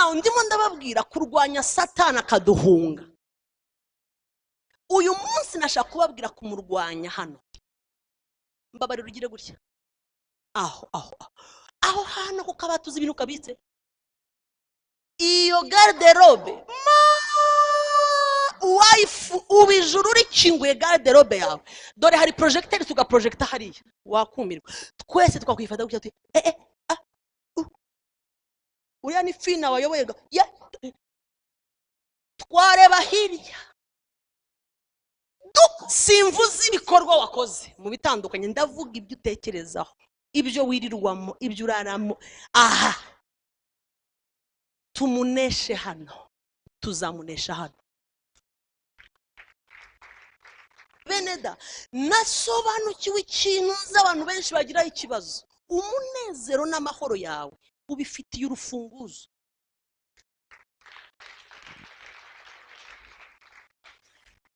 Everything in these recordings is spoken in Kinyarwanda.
Nawe ndimo ndababwira kurwanya Satani akaduhunga. Uyu munsi nashaka kubabwira kumurwanya hano. Mbabarira ugire gutya. Aho aho aho hano kuko abatuzi ibintu kabitse. Iyo garde-robe wife ubijuru rikinguye garde-robe yawe. Dore hari projecteur tugaprojecta hariya wakumirwa. Twese twakwifata gutya tuti uriya ni fina wayoboye ya twareba hirya. Simvuze ibikorwa wakoze mu bitandukanye, ndavuga ibyo utekerezaho, ibyo wirirwamo, ibyo uraramo. Aha tumuneshe hano, tuzamunesha hano. Beneda, nasobanukiwe ikintu z'abantu benshi bagira ikibazo. Umunezero n'amahoro yawe ubifitiye urufunguzo.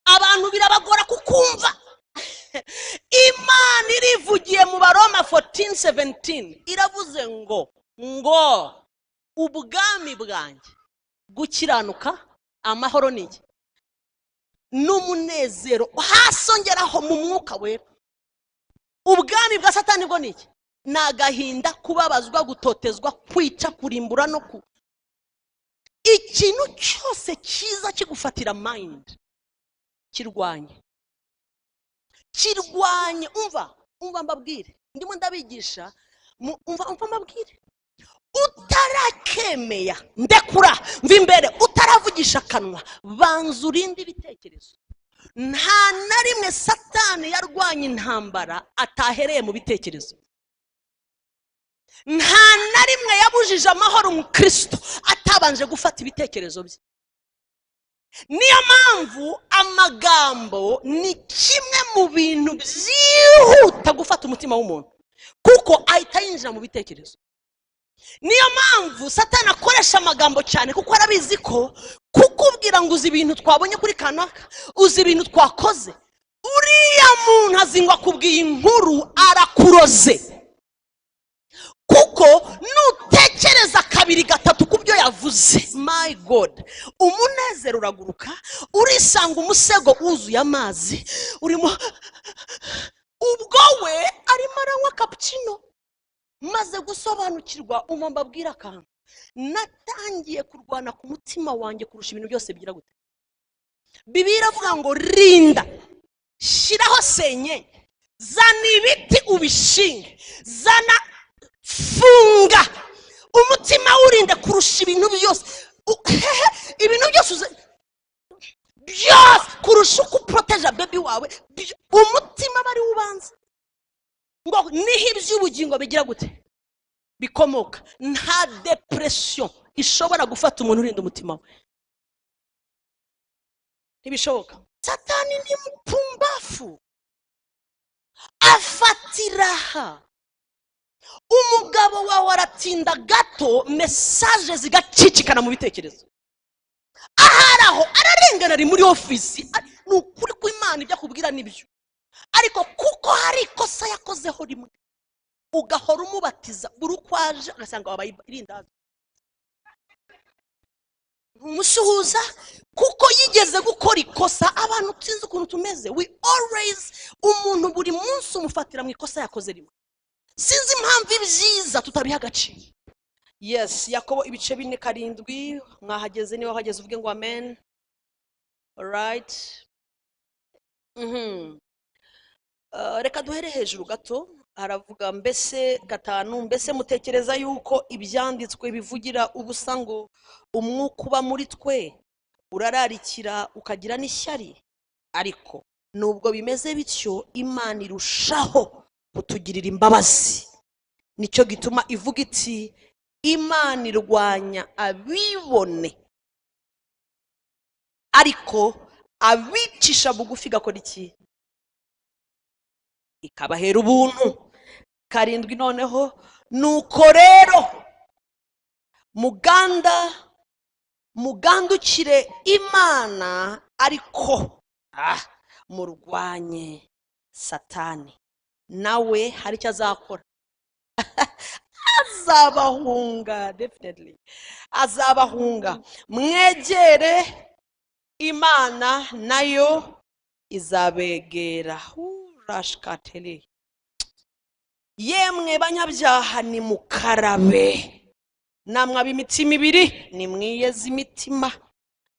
Abantu birabagora kukumva. Imana irivugiye mu Baroma 14:17 iravuze ngo ubwami bwanjye gukiranuka amahoro niki n'umunezero hasongeraho mu mwuka wera. Ubwami bwa Satani bwo niki? Nagahinda, kubabazwa, gutotezwa, kwica, kurimbura no ku ikintu cyose cyiza kigufatira mind kirwanye. Kirwanye. Umva mbabwire, ndimo ndabigisha, umva mbabwire. Utarakemeya ndekura mva imbere, utaravugisha akanwa, banza urinde ibitekerezo. Nta na rimwe Satani yarwanya intambara atahereye mu bitekerezo. Nta na rimwe yabujije amahoro umukristo atabanje gufata ibitekerezo bye. Niyo mpamvu amagambo ni kimwe mu bintu byihuta gufata umutima w'umuntu, kuko ahita yinjira mu bitekerezo. Niyo mpamvu Satani akoresha amagambo cyane, kuko arabizi ko kukubwira ngo uzi ibintu twabonye kuri kanaka, uzi ibintu twakoze, uriya muntu azingwa kubwiye inkuru arakuroze. Kuko nutekereza kabiri gatatu kubyo yavuze, my God, umunezero uraguruka, urisanga umusego wuzuye amazi, urimo ubwo we arimo aranywa cappuccino. Maze gusobanukirwa, umva mbabwira akantu, natangiye kurwana ku mutima wanjye kurusha ibintu byose bigira gute. Bibiliya iravuga ngo rinda, shyiraho senyenge, zana ibiti ubishinge, zana funga umutima wurinde kurusha ibintu byose. Ibintu byose byose kurusha uko uproteja baby wawe, umutima bari ubanza ngo niho iby'ubugingo bigira gute bikomoka. Nta depression ishobora gufata umuntu urinda umutima we, ntibishoboka. Satani ni mpumbafu, afatiraha umugabo wawe aratinda gato, message zigacicikana mu bitekerezo. Ahari aho ararengana, ari muri ofisi, ni ukuri kw'Imana ibyo akubwira nibyo, ariko kuko hari ikosa yakozeho rimwe, ugahora umubatiza buri uko aje ugasanga wabaye irindazi, ntumusuhuza kuko yigeze gukora ikosa. Abantu tuzi ukuntu tumeze, we always umuntu buri munsi umufatira mu ikosa yakoze rimwe. Sinzi impamvu ibyiza tutabiha agaciro. Yes, Yakobo ibice 4:7, mwahageze, niba wahageze uvuge ngo amen. Alright. Reka duhere hejuru gato. Haravuga mbese 5, mbese mutekereza yuko ibyanditswe bivugira ubusa ngo umwuka uba muri twe urararikira ukagira n'ishyari? Ariko nubwo bimeze bityo, Imana irushaho kutugirira imbabazi. Nicyo gituma ivuga iti Imana irwanya abibone, ariko abicisha bugufi gakora iki? Ikabahera ubuntu. 7 noneho, nuko rero mugandukire Imana, ariko murwanye Satani, nawe hari icyo azakora. Azabahunga, definitely azabahunga. Mwegere Imana, nayo izabegera. Rashikateli. Yemwe banyabyaha, nimukarabe, namwe ab'imitima ibiri, nimwiyeze imitima.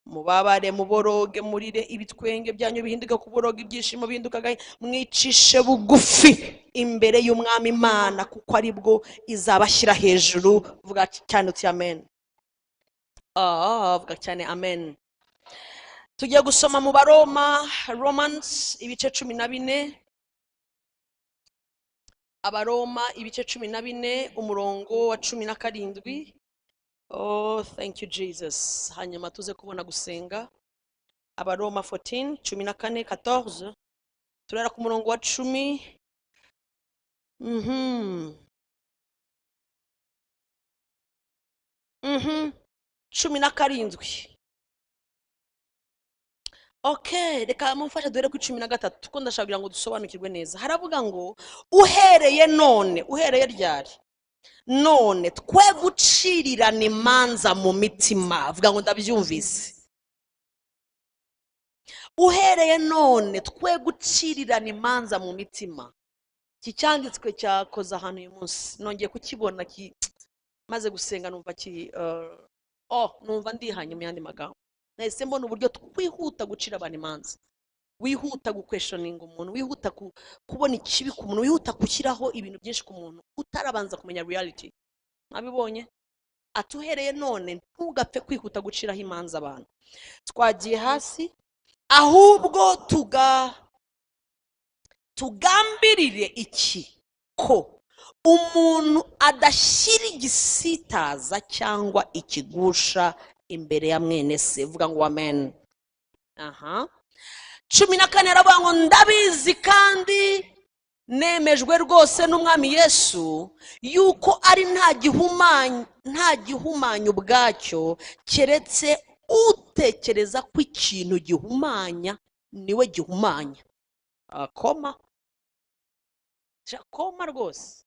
Mubabare, muboroge, murire, ibitwenge byanyu bihinduka kuboroga, ibyishimo bihinduka agahinda. Mwicishe bugufi imbere y'Umwami Imana, kuko aribwo izabashyira hejuru. Vuga cyane uti amen. Ah, vuga cyane amen. Tugiye gusoma mu Baroma, Romans, ibice 14. Abaroma ibice 14, umurongo wa 17. Oh, thank you, Jesus. Hanyuma tuze kubona gusenga. Abaroma 14, 14, 14. Turera ku murongo wa 10. 17. Okay, reka mumfashe duhere ku 13, kuko ndashaka kugira ngo dusobanukirwe neza. Haravuga ngo uhereye none, uhereye ryari? None twe gucirirana imanza mu mitima. Avuga ngo ndabyumvise. Uhereye none twe gucirirana imanza mu mitima. Iki cyanditswe cyakoze ahantu uyu munsi, nongeye kukibona maze gusenga, numva ki oh, numva ndihanye. Mu yandi magambo, nahise mbona uburyo twihuta gucira abantu imanza, wihuta guquestioninga umuntu, wihuta kubona ikibi ku muntu, wihuta gushyiraho ibintu byinshi ku muntu utarabanza kumenya reality. Mwabibonye? Ati uhereye none ntugapfe kwihuta guciraho imanza abantu. Twagiye hasi. Ahubwo tugambirire iki? Ko umuntu adashyira igisitaza cyangwa ikigusha imbere ya mwene se. Vuga ngo amen. Aha 14 aravuga ngo ndabizi kandi nemejwe rwose n'Umwami Yesu yuko ari nta gihumanya ubwacyo, keretse utekereza ko ikintu gihumanya niwe gihumanya. Ah, koma. Ja, koma rwose,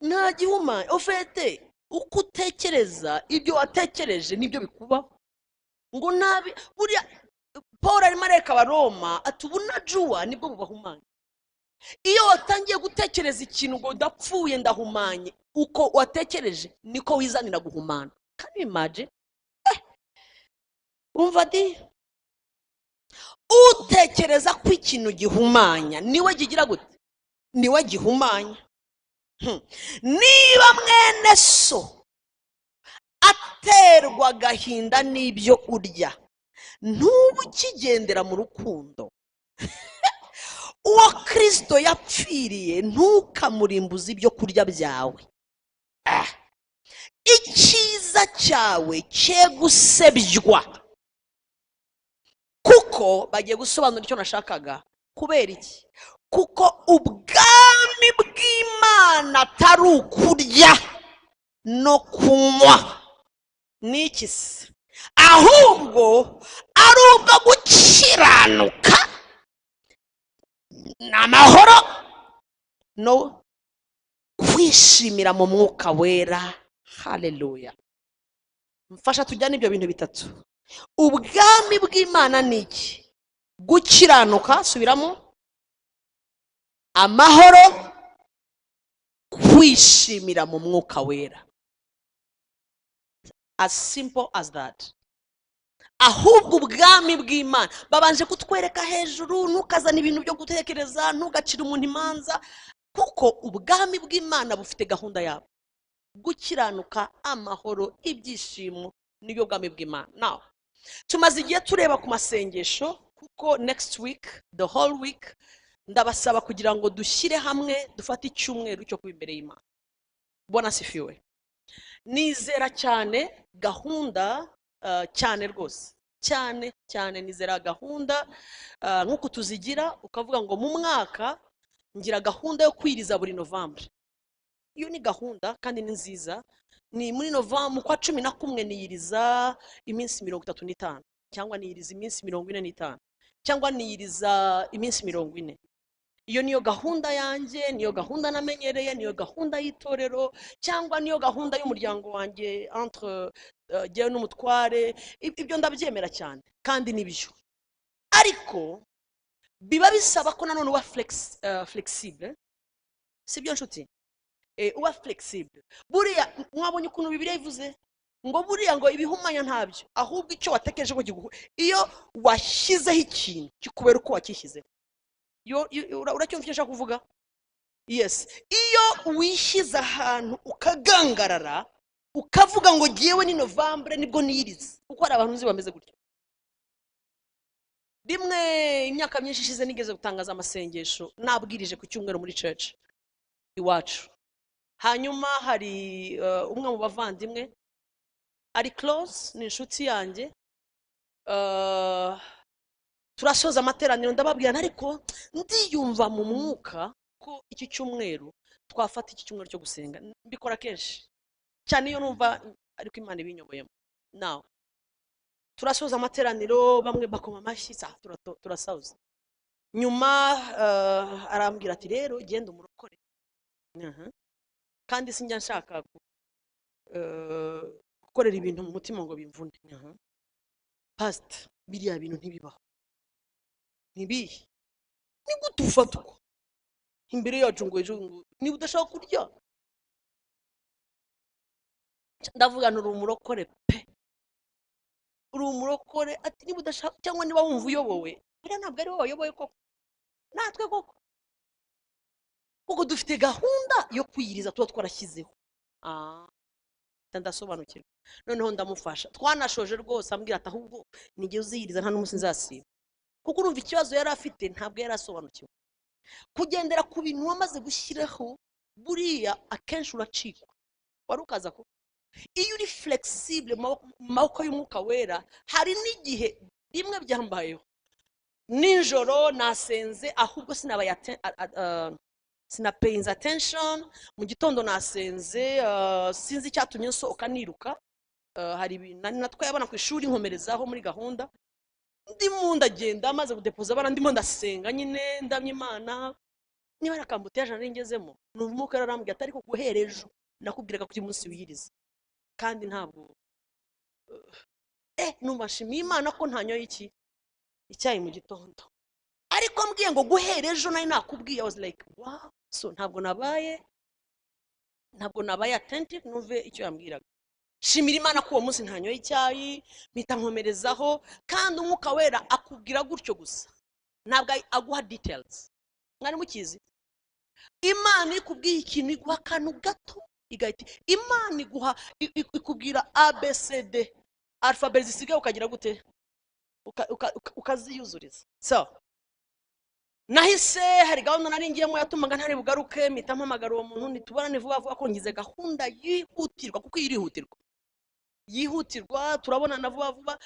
nta gihumanya ufite. Uko utekereza, ibyo watekereje nibyo bikubaho. Ngo nabi buriya Paul arimo areka Abaroma, ati ubunajuwa nibwo bubahumanya. Iyo watangiye gutekereza ikintu ngo ndapfuye, ndahumanye, uko watekereje niko wizanira guhumana. Can you imagine? Umva di, utekereza ko ikintu gihumanya niwe kigira gute? Niwe gihumanya. Niba mwene so aterwa agahinda n'ibyo urya, ntuba ukigendera mu rukundo. Uwo Kirisito yapfiriye, ntukamurimbuze ibyo kurya byawe. Ah. Icyiza cyawe cye gusebywa. Kuko bagiye gusobanura icyo nashakaga. Kubera iki? Kuko ubwami bw'Imana atari ukurya no kunywa. Ni iki se? Ahubwo ari ubwo gukiranuka n'amahoro no kwishimira mu Mwuka Wera. Haleluya! Mfasha tujyane ibyo bintu bitatu. Ubwami bw'Imana ni iki? Gukiranuka, subiramo, amahoro, kwishimira mu Mwuka Wera. As simple as that. Ahubwo ubwami bw'Imana, babanje kutwereka hejuru, ntukazane ibintu byo gutekereza, ntugacire umuntu imanza, kuko ubwami bw'Imana bufite gahunda yabo. Gukiranuka, amahoro, ibyishimo, nibyo bwami bw'Imana. Now, tumaze igihe tureba ku masengesho, kuko next week, the whole week, ndabasaba kugira ngo dushyire hamwe, dufate icyumweru cyo kuba imbere y'Imana. Bwana asifiwe. Nizera cyane gahunda, cyane rwose, cyane cyane nizera gahunda, nk'uko tuzigira, ukavuga ngo mu mwaka ngira gahunda yo kwiriza buri Novembre. Iyo ni gahunda kandi ni nziza. Ni muri Novembre, mu kwa 11, niyiriza iminsi 35, cyangwa niyiriza iminsi 45, cyangwa niyiriza iminsi 40. Iyo niyo gahunda yanjye, niyo gahunda namenyereye, niyo gahunda y'itorero cyangwa niyo gahunda y'umuryango wanjye entre jyewe n'umutware. Ibyo ndabyemera cyane kandi nibyo, ariko biba bisaba ko nanone uba flexible, sibyo nshuti? Uba flexible. Buriya mwabonye ukuntu Bibiliya ivuze ngo buriya ngo ibihumanya ntabyo, ahubwo icyo watekereje ko kiguhu, iyo washyizeho ikintu kikubera uko wakishyizeho. Uracyumva icyo nshaka kuvuga? Yes, iyo wishyize ahantu ukagangarara, ukavuga ngo jyewe ni Novembre nibwo niyirize, kuko hari abantu nzi bameze gutyo. Rimwe imyaka myinshi ishize nigeze gutangaza amasengesho nabwirije ku cyumweru muri church iwacu. Hanyuma hari umwe mu bavandimwe ari close, ni inshuti yanjye. Turasoza amateraniro, ndababwira, ariko ndiyumva mu mwuka ko iki cyumweru twafata iki cyumweru cyo gusenga. Mbikora kenshi cyane iyo numva ariko Imana ibinyoboyemo. Now turasoza amateraniro, bamwe bakoma amashyi, sa turasoza. Nyuma arambwira ati: "Rero genda umurokore." Kandi sinjya nshaka gukorera ibintu mu mutima ngo bimvune. "Pastor, biriya bintu ntibibaho, ntibihe. Ni gute ufatwa imbere yacu ngo ejo ngo niba udashaka kurya?" Ndavuga nti: "Uri umurokore pe, uri umurokore." Ati: "Niba udashaka cyangwa niba wumva uyobowe." Buriya ntabwo ari wowe wayoboye koko, natwe koko, kuko dufite gahunda yo kwiyiriza tuba twarashyizeho. Ah, ndasobanukirwa. Noneho ndamufasha, twanashoje rwose ambwira ati: "Ahubwo nijye uziyiriza, nta n'umunsi nzasiba." Kuko urumva ikibazo yari afite, ntabwo yari asobanukiwe kugendera ku bintu wamaze gushyiraho. Buriya akenshi uracikwa, wari ukaza ko iyo uri flexible mu maboko y'Umwuka Wera. Hari n'igihe rimwe byambayeho nijoro nasenze, ahubwo sinabaye sinapayinze attention. Mu gitondo nasenze, sinzi icyatumye nsohoka niruka. Hari ibintu nari natwaye abana ku ishuri, nkomerezaho muri gahunda. Ndimo ndagenda, maze kudepoza abana, ndimo ndasenga nyine, ndamya Imana. Niba ari akambutiyaje nari ngezemo, numva Umwuka yarambwiye ati: "Ariko guhera ejo nakubwiraga ko uyu munsi wiyiriza." Kandi ntabwo numva nshimiye Imana ko ntanyoye iki icyayi mu gitondo, ariko mbwiye ngo guhera ejo nari nakubwiye. I was like, "Wow." So ntabwo nabaye attentive numve icyo yambwiraga. Shimira Imana ko uwo munsi ntanyoye icyayi, mpita nkomerezaho. Kandi Umwuka Wera akubwira gutyo gusa, ntabwo aguha details. Mwari mukizi? Imana ikubwiye ikintu, iguha akantu gato, igahita Imana iguha ikubwira A B C D, alphabet zisigaye ukagira gute? Ukaziyuzuriza. So nahise, hari gahunda nari ngiyemo yatumaga ntari bugaruke, mpita mpamagara uwo muntu: "Nitubonane vuba vuba ko ngize gahunda yihutirwa," kuko iyi irihutirwa, yihutirwa. Turabonana vuba vuba,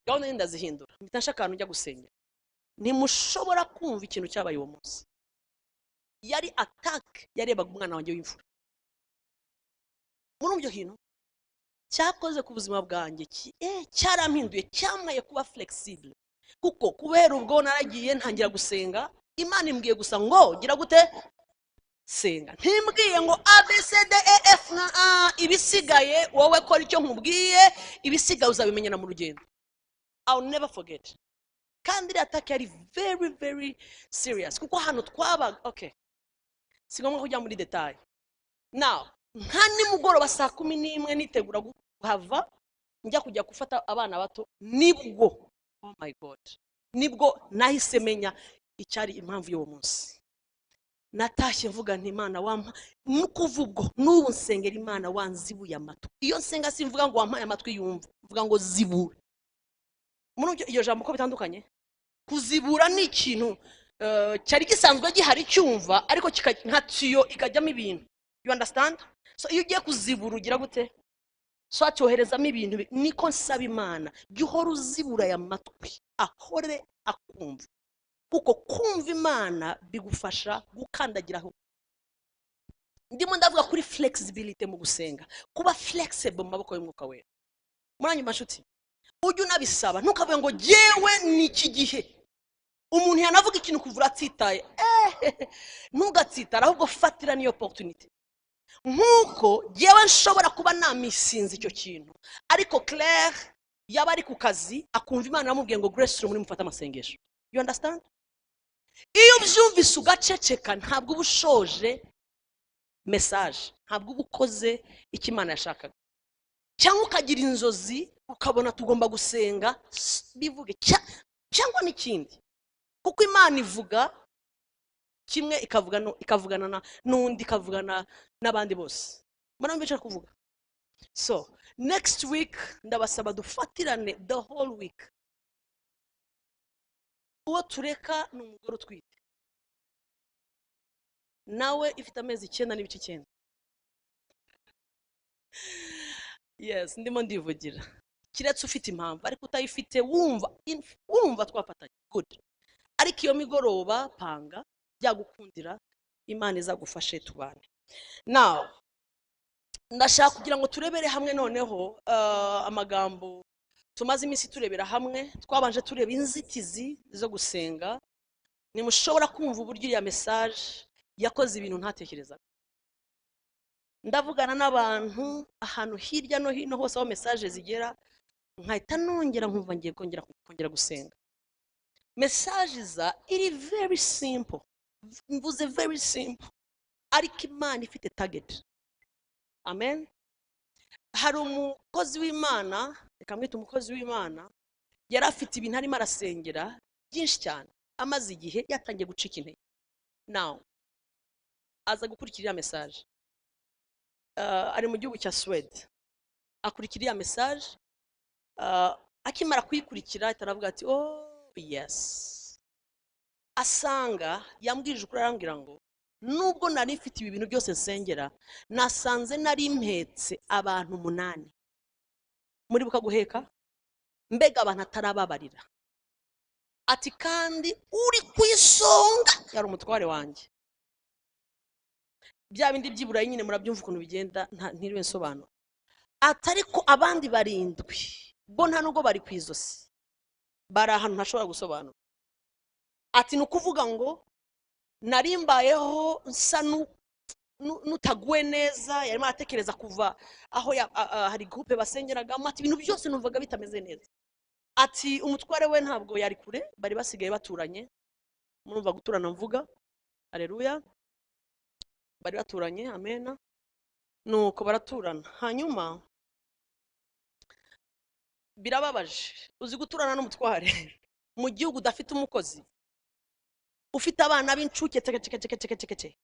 gahunda ye ndazihindura, mpita nshaka ahantu njya gusengera. Ntimushobora kumva ikintu cyabaye uwo munsi. Yari attack yarebaga umwana wanjye w'imfura. Muri ibyo bintu cyakoze ku buzima bwanjye, cyarampinduye, cyamaye kuba flexible, kuko kubera ubwo naragiye ntangira gusenga. Imana imbwiye gusa ngo gira gute? Senga. Ntimbwiye ngo A B C D E F na A, ibisigaye wowe kora icyo nkubwiye, ibisigaye uzabimenyera mu rugendo. I'll never forget. Kandi iriya attack yari very very serious, kuko hano twabaga, okay, si ngombwa kujya muri détails. Now nka nimugoroba saa 11 nitegura kuhava njya kujya gufata abana bato, nibwo, oh my God, nibwo nahise menya icyari impamvu y'uwo munsi. Natashye mvuga nti: "Imana wampa." Nukuva ubwo n'ubu nsengera Imana wanzibuye amatwi. Iyo nsenga simvuga ngo wampaye amatwi yumva, mvuga ngo zibura. Muri iryo jambo uko bitandukanye, kuzibura ni ikintu cyari gisanzwe gihari cyumva, ariko nka tiyo ikajyamo ibintu, you understand? So iyo ugiye kuzibura ugira gute? So cyoherezamo ibintu. Niko nsaba Imana, jya uhora uzibura aya matwi ahore akumva, kuko kumva Imana bigufasha gukandagiraho. Ndimo ndavuga kuri flexibility mu gusenga, kuba flexible mu maboko y'Umwuka Wera. Muranyuma nshuti, ujye unabisaba, ntukavuge ngo jyewe ni iki gihe. Umuntu yanavuga ikintu kuvura atsitaye, ntugatsitare, ahubwo fatira niyo opportunity. Nk'uko yewe nshobora kuba namisinze icyo kintu, ariko Claire yaba ari ku kazi akumva Imana yamubwiye ngo Grace Room mufate amasengesho. You understand? Iyo ubyumvise ugaceceka, ntabwo uba ushoje message, ntabwo uba ukoze icyo Imana yashakaga. Cyangwa ukagira inzozi ukabona tugomba gusenga, bivuge cyangwa n'ikindi, kuko Imana ivuga kimwe ikavuga no, ikavugana n'undi, ikavugana n'abandi bose. Mbona mbere kuvuga. So next week ndabasaba dufatirane the whole week. Uwo tureka ni umugore utwite nawe ifite amezi 9.9. Yes, ndimo ndivugira kiretse ufite impamvu, ariko utayifite wumva twafatanya, good. Ariko iyo migoroba panga byagukundira, Imana izagufashe tubane. Now ndashaka kugira ngo turebere hamwe noneho amagambo tumaze iminsi turebera hamwe. Twabanje tureba inzitizi zo gusenga. Ntimushobora kumva uburyo iriya message yakoze ibintu ntatekerezaga. Ndavugana n'abantu ahantu hirya no hino hose aho message zigera, nkahita nongera nkumva ngiye kongera gusenga. Message za iri very simple, mvuze very simple, ariko Imana ifite target. Amen. Hari umukozi w'Imana, reka mwite umukozi w'Imana, yari afite ibintu arimo arasengera byinshi cyane, amaze igihe yatangiye gucika intege. Now aza gukurikira iriya message. Ari mu gihugu cya Suwede, akurikira iriya message. Akimara kuyikurikira ahita aravuga ati oh yes. Asanga yambwije ukuri, arambwira ngo nubwo nari mfite ibi bintu byose nsengera, nasanze nari mpetse abantu 8. Muribuka guheka? Mbega abantu atarababarira. Ati kandi uri ku isonga yari umutware wanjye. Bya bindi by'iburayi nyine murabyumva ukuntu bigenda, ntiriwe nsobanura. Ati ariko abandi 7 bo nta nubwo bari ku izosi, bari ahantu ntashobora gusobanura. Ati ni ukuvuga ngo nari mbayeho nsa nutaguwe neza. Yarimo aratekereza kuva aho hari groupe basengeragamo. Ati ibintu byose numvaga bitameze neza. Ati umutware we ntabwo yari kure, bari basigaye baturanye. Murumva guturana mvuga, haleluya, bari baturanye, amena. Nuko baraturana. Hanyuma birababaje, uzi guturana n'umutware mu gihugu udafite umukozi, ufite abana b'incuke, teke teke teke teke teke teke,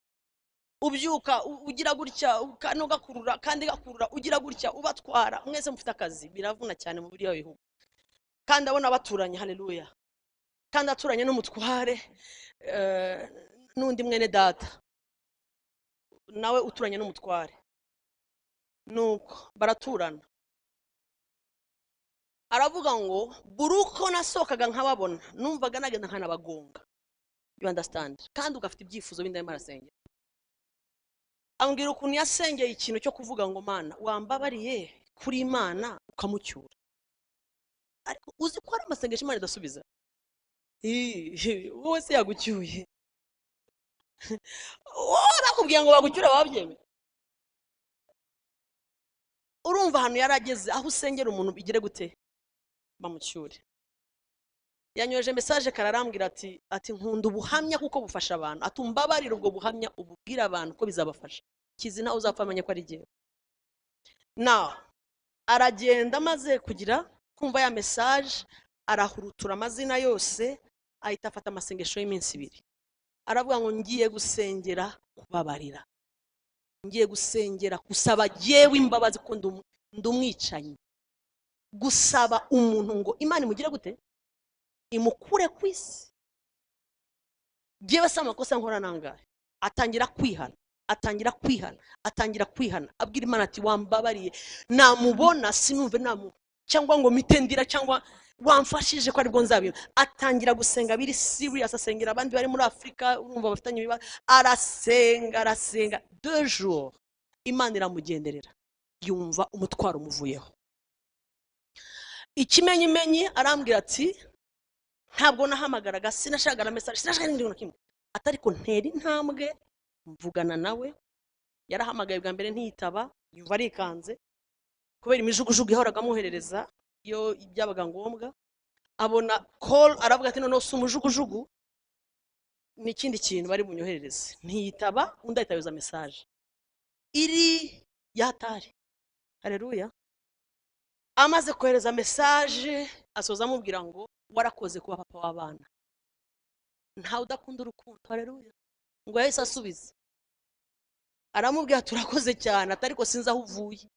ubyuka ugira gutya, gakurura kandi gakurura, ugira gutya ubatwara, mwese mufite akazi. Biravuna cyane mu biriya bihugu. Kandi abona baturanye, haleluya, kandi aturanye n'umutware n'undi mwene data nawe uturanye n'umutware. Nuko baraturana. Aravuga ngo buri uko nasohokaga nkababona numvaga nagenda nkanabagonga. You understand? Kandi ugafite ibyifuzo bindi arimo arasengera. Ambwira ukuntu yasengeye ikintu cyo kuvuga ngo Mana wambabariye kuri Imana ukamucyura. Ariko uzi ko ari amasengesho Imana idasubiza? Wowe se yagucyuye? Wowe bakubwiye ngo bagucyure wabyemeye? Urumva ahantu yarageze aho usengera umuntu bigire gute bamucyure. Yanyoje message kararambwira ati nkunda ubuhamya kuko bufasha abantu. Ati umbabarire ubwo buhamya ububwira abantu ko bizabafasha. Kizi nawe uzapfa amenye ko ari jyewe. Now aragenda amaze kugira kumva ya message, arahurutura amazina yose, ahita afata amasengesho y'iminsi 2. Aravuga ngo ngiye gusengera kubabarira, ngiye gusengera gusaba jyewe imbabazi ko ndumwicanyi, gusaba umuntu ngo Imana imugire gute imukure ku isi. Jyewe se amakosa nkora nangahe? Atangira kwihana, atangira kwihana, atangira kwihana, abwira Imana ati wambabariye, namubona sinumve namu cyangwa ngo mitendira cyangwa wamfashije ko aribwo nzabima. Atangira gusenga biri serious, asengera abandi bari muri Afrika, urumva bafitanye ibibazo, arasenga arasenga 2 jours, Imana iramugenderera, yumva umutwaro umuvuyeho. Ikimenyimenyi arambwira ati Ntabwo nahamagaraga, sinashakaga na message, sinashakaga n'ikindi na kimwe. Atari ko ntera intambwe, mvugana nawe. Yarahamagaye bwa mbere ntiyitaba, yumva arikanze kubera imijugujugu yahoraga amwoherereza iyo byabaga ngombwa. Abona call, aravuga ati: "Noneho si umujugujugu, ni ikindi kintu bari bunyoherereze." Ntiyitaba, undi ahita yohereza message iri yatari. Hareruya! Amaze kohereza message, asoza amubwira ngo: "Warakoze kuba papa w'abana, ntawe udakunda urukundo." Hareruya! Ngo yahise asubiza aramubwira: "Turakoze cyane," atari ko sinzi aho uvuye.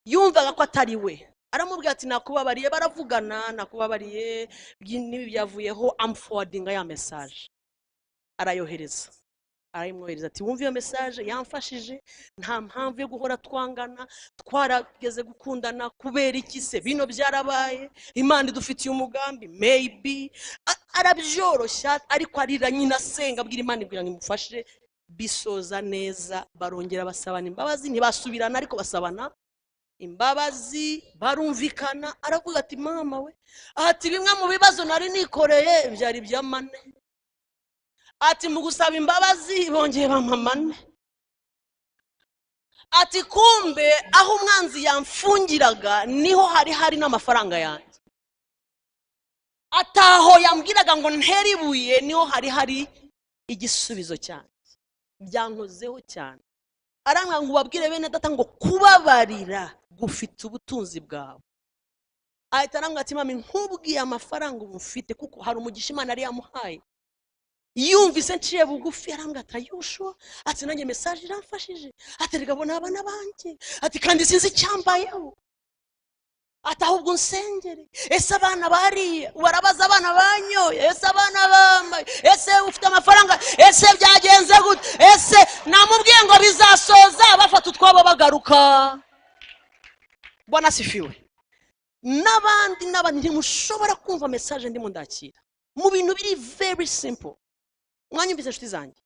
Yumvaga ko atari we. Aramubwira ati: "Nakubabariye." Baravugana: "Nakubabariye, n'ibi byavuyeho." Amuforwardinga ya message, arayohereza, arayimwohereza, ati: "Wumve iyo message yamfashije. Nta mpamvu yo guhora twangana, twarageze gukundana. Kubera iki se bino byarabaye? Imana idufitiye umugambi maybe." Arabyoroshya, ariko arira nyine, asenga, abwira Imana, ibwira ngo imufashe. Bisoza neza, barongera basabana imbabazi. Ntibasubirana, ariko basabana imbabazi, barumvikana. Aravuga ati: "Mama we," ati, "bimwe mu bibazo nari nikoreye byari iby'amane," ati, "mu gusaba imbabazi bongeye bampa." Ati: "Kumbe aho umwanzi yamfungiraga niho hari hari n'amafaranga yanjye." Ataho yambwiraga ngo ntere ibuye, niho hari hari igisubizo cyanjye. Byankozeho cyane. Arambwira ngo: "Ubabwire bene data ngo kubabarira gufite ubutunzi bwawe." Ahita arambwira ati: "Mami, nkubwiye amafaranga ubu mfite," kuko hari umugisha Imana yari yamuhaye. Yumvise nciye bugufi, arambwira ati: "Ayusho," ati, "nanjye message iramfashije," ati, "reka bona abana banjye," ati, "kandi sinzi icyambayeho," ati, "ahubwo unsengere. Ese abana bariye? Barabaza abana banyoye? Ese abana bambaye? Ese ufite amafaranga? Ese byagenze gute?" Ese namubwiye ngo bizasoza bafata utwabo bagaruka. Bwana asifiwe. N'abandi n'abandi, ntimushobora kumva message ndimo ndakira mu bintu biri very simple. Mwanyumvise, inshuti zanjye?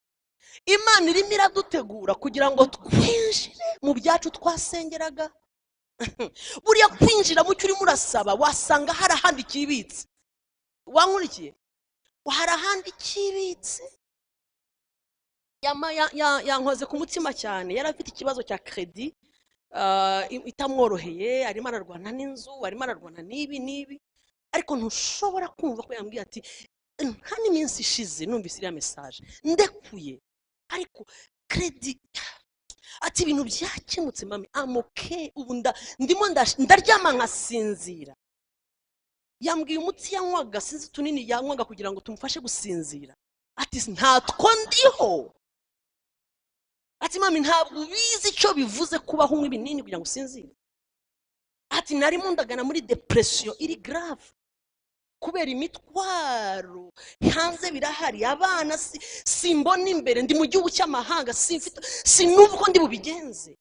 Imana irimo iradutegura kugira ngo twinjire mu byacu twasengeraga. Buriya kwinjira mu cyo urimo urasaba, wasanga hari ahandi kibitse. Wankurikiye? Hari ahandi kibitse. Yankoze ku mutima cyane. Yari afite ikibazo cya crédit itamworoheye, arimo ararwana n'inzu, arimo ararwana n'ibi n'ibi, ariko ntushobora kumva ko yambwiye ati: "Nta n'iminsi ishize numvise iriya message, ndekuye, ariko crédit," ati, "ibintu byakemutse mami, I'm okay ubu, ndimo ndaryama nkasinzira." Yambwiye umuti yanywaga, sinzi utunini yanywaga kugira ngo tumufashe gusinzira, ati: "Ntatwo ndiho." Ati: "Mami, ntabwo ubizi icyo bivuze kubaho unywa ibinini kugira ngo usinzire." Ati: "Narimo ndagana muri dépression iri grave kubera imitwaro hanze, birahari, abana simbona imbere, ndi mu gihugu cy'amahanga, simfite, sinumva uko ndi bubigenze."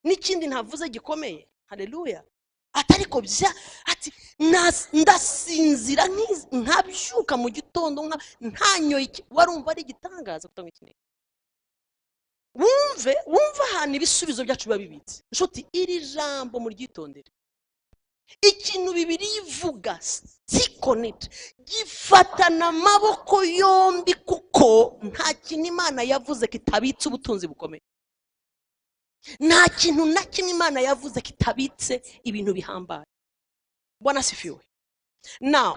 N'ikindi ntavuze gikomeye, haleluya. Ati: "Ariko bya," ati, "ndasinzira nkabyuka mu gitondo ntanyoye warumva ari igitangaza kutanywa ikinini." Wumve, wumve ahantu ibisubizo byacu biba bibitse. Inshuti, iri jambo muryitondere. Ikintu Bibiliya ivuga, stick on it, gifatana amaboko yombi, kuko nta kintu Imana yavuze kitabitse ubutunzi bukomeye. Nta kintu na kimwe Imana yavuze kitabitse ibintu bihambaye. Bwana asifiwe. Now,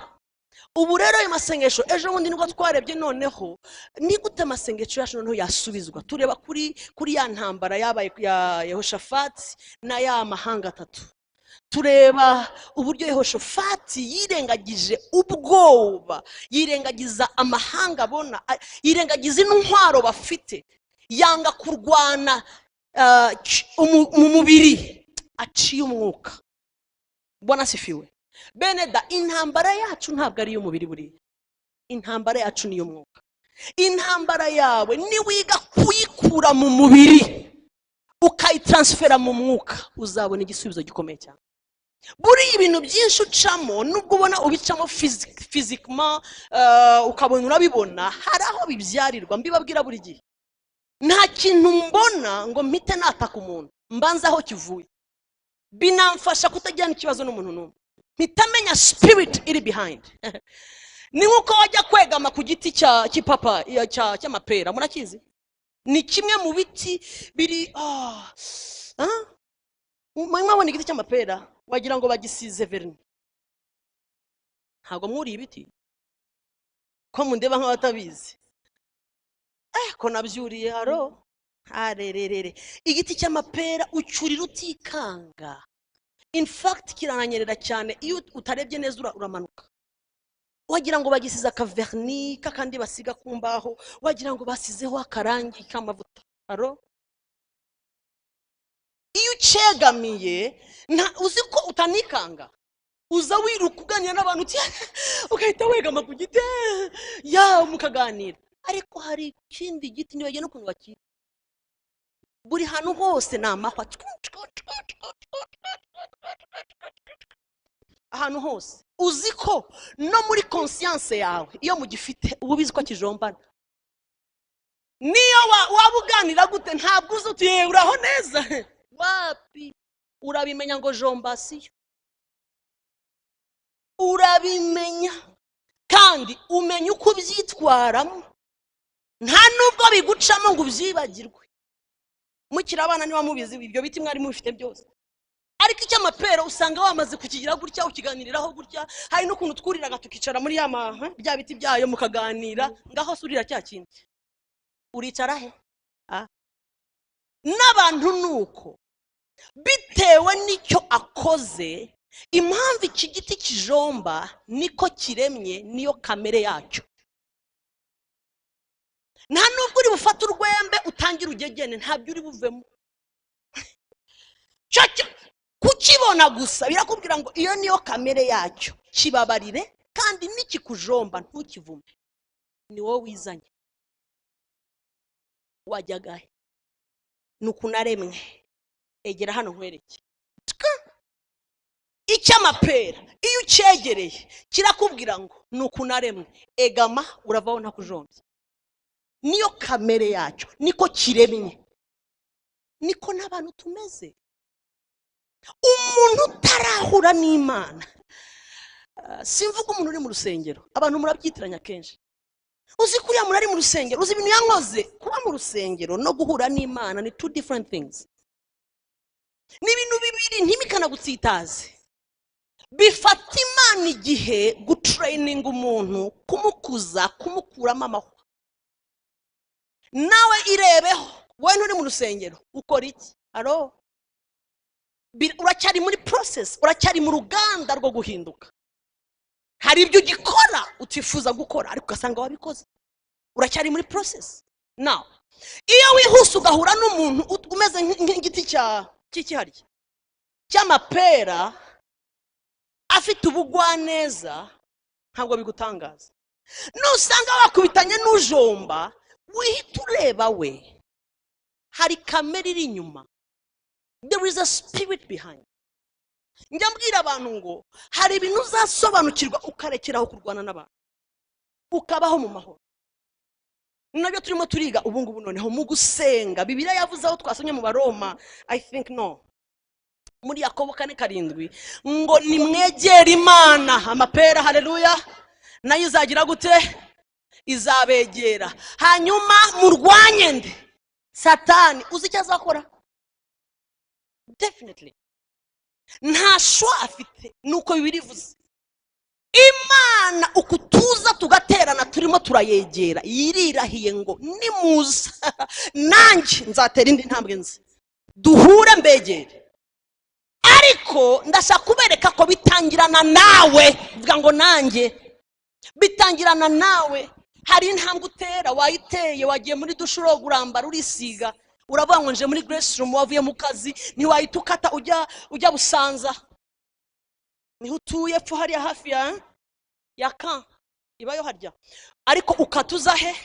ubu rero ayo masengesho, ejo bundi nibwo twarebye noneho ni gute amasengesho yacu noneho yasubizwa. Tureba kuri ya ntambara yabaye ya Yehoshafati na ya mahanga atatu. Tureba uburyo Yehoshafati yirengagije ubwoba, yirengagiza amahanga abona, yirengagiza intwaro bafite, yanga kurwana mu mubiri, aciye umwuka. Bwana asifiwe. Bene da, intambara yacu ntabwo ari iy'umubiri. Buriya intambara yacu ni iy'umwuka. Intambara yawe niwiga kuyikura mu mubiri ukayitaransifera mu mwuka, uzabona igisubizo gikomeye cyane. Buriya ibintu byinshi ucamo, nubwo ubona ubicamo physiquement, ukabona urabibona, hari aho bibyarirwa. Mbibabwira buri gihe, nta kintu mbona ngo mpite nataka umuntu, mbanze aho kivuye. Binamfasha kutagirana ikibazo n'umuntu n'umwe. Mpita menya spirit iri behind. Ni nk'uko wajya kwegama ku giti cy'ipapa cy'amapera. Murakizi, ni kimwe mu biti biri ah? Mwabona igiti cy'amapera, wagira ngo bagisize vernis. Ntabwo mwuriye ibiti ko mundeba nk'abatabizi? Ko nabyuriye haro arererere. Igiti cy'amapera ucyurira utikanga. In fact, kirananyerera cyane. Iyo utarebye neza uramanuka. Wagira ngo bagisize akavernis kakandi basiga ku mbaho, wagira ngo basizeho akarangi k'amavuta. Aro iyo ucyegamiye uzi ko utanikanga, uza wiruka uganira n'abantu uti ugahita wegama ku giti ya mukaganira. Ariko hari ikindi giti ntibagira n'ukuntu bakita, buri hantu hose ni amahwa, ahantu hose. Uzi ko no muri conscience yawe, iyo mugifite, uba ubizi ko kijombana. Niyo waba uganira gute, ntabwo uzi uti: "Yewe, uraho neza." Wapi, urabimenya ngo jombasiyo. Urabimenya kandi umenya uko ubyitwaramo. Nta nubwo bigucamo ngo ubyibagirwe. Mukiri abana, niba mubizi, ibyo biti mwari mubifite byose, ariko icy'amapera usanga wamaze kukigira gutya, ukiganiriraho gutya. Hari n'ukuntu twuriraga tukicara muri ya maha bya biti byayo, mukaganira. Ngaho se urira cya kindi, uricara he? Ah. N'abantu ni uko, bitewe n'icyo akoze. Impamvu iki giti kijomba, niko kiremye, niyo kamere yacyo. Nta nubwo uri bufate urwembe utangire ugegene, ntabyo uri buvemo. Kukibona gusa birakubwira ngo iyo niyo kamere yacyo, kibabarire. Kandi nikikujomba ntukivume, ni wowe wizanye. Wajyaga he? Ni ukunaremwe. Egera hano nkwereke. Twa! Icy'amapera, iyo ucyegereye kirakubwira ngo ni ukunaremwe, egama, uravaho ntakujombye. Niyo kamere yacyo, niko kiremye. Niko n'abantu tumeze. Umuntu utarahura n'Imana, simvuga umuntu uri mu rusengero, abantu murabyitiranya kenshi. Uzi ko uriya muntu ari mu rusengero, uzi ibintu yankoze? Kuba mu rusengero no guhura n'Imana ni two different things, ni ibintu bibiri. Ntimikanagutsitaze. Bifata Imana igihe gutraininga umuntu, kumukuza, kumukuramo amahwa. Nawe irebeho, wowe nturi mu rusengero, ukora iki? Aro uracyari muri process, uracyari mu ruganda rwo guhinduka. Hari ibyo ugikora utifuza gukora, ariko ugasanga wabikoze. Uracyari muri process. Nawe iyo wihuse ugahura n'umuntu umeze nk'igiti cya cy'ikiharya cy'amapera, afite ubugwaneza, ntabwo bigutangaza. Nusanga wakubitanye n'ujomba, wihita ureba we. Hari kamere iri inyuma, there is a spirit behind. Njya mbwira abantu ngo hari ibintu uzasobanukirwa ukarekeraho kurwana n'abantu, ukabaho mu mahoro. Nabyo turimo turiga ubu ngubu. Noneho mu gusenga, Bibiliya yavuze aho twasomye mu Baroma, I think, no, muri Yakobo 4:7, ngo nimwegere Imana, amapera, haleluya, nayo izagira gute? Izabegera. Hanyuma murwanye nde? Satani. Uzi icyo azakora? Definitely nta choix afite, nuko Bibiliya ivuze. Imana uku tuza tugaterana, turimo turayegera, yirirahiye ngo nimuza nanjye nzatera indi ntambwe, nzi duhure, mbegere. Ariko ndashaka kubereka ko bitangirana nawe. Vuga ngo nanjye. Bitangirana nawe. Hari intambwe utera, wayiteye, wagiye muri douche, uroga, urambara, urisiga, uravuga ngo nje muri grace room. Wavuye mu kazi, ntiwahita ukata ujya Busanza, niho utuye, epfo hariya hafi ya kan ibayo harya, ariko ukata uza he?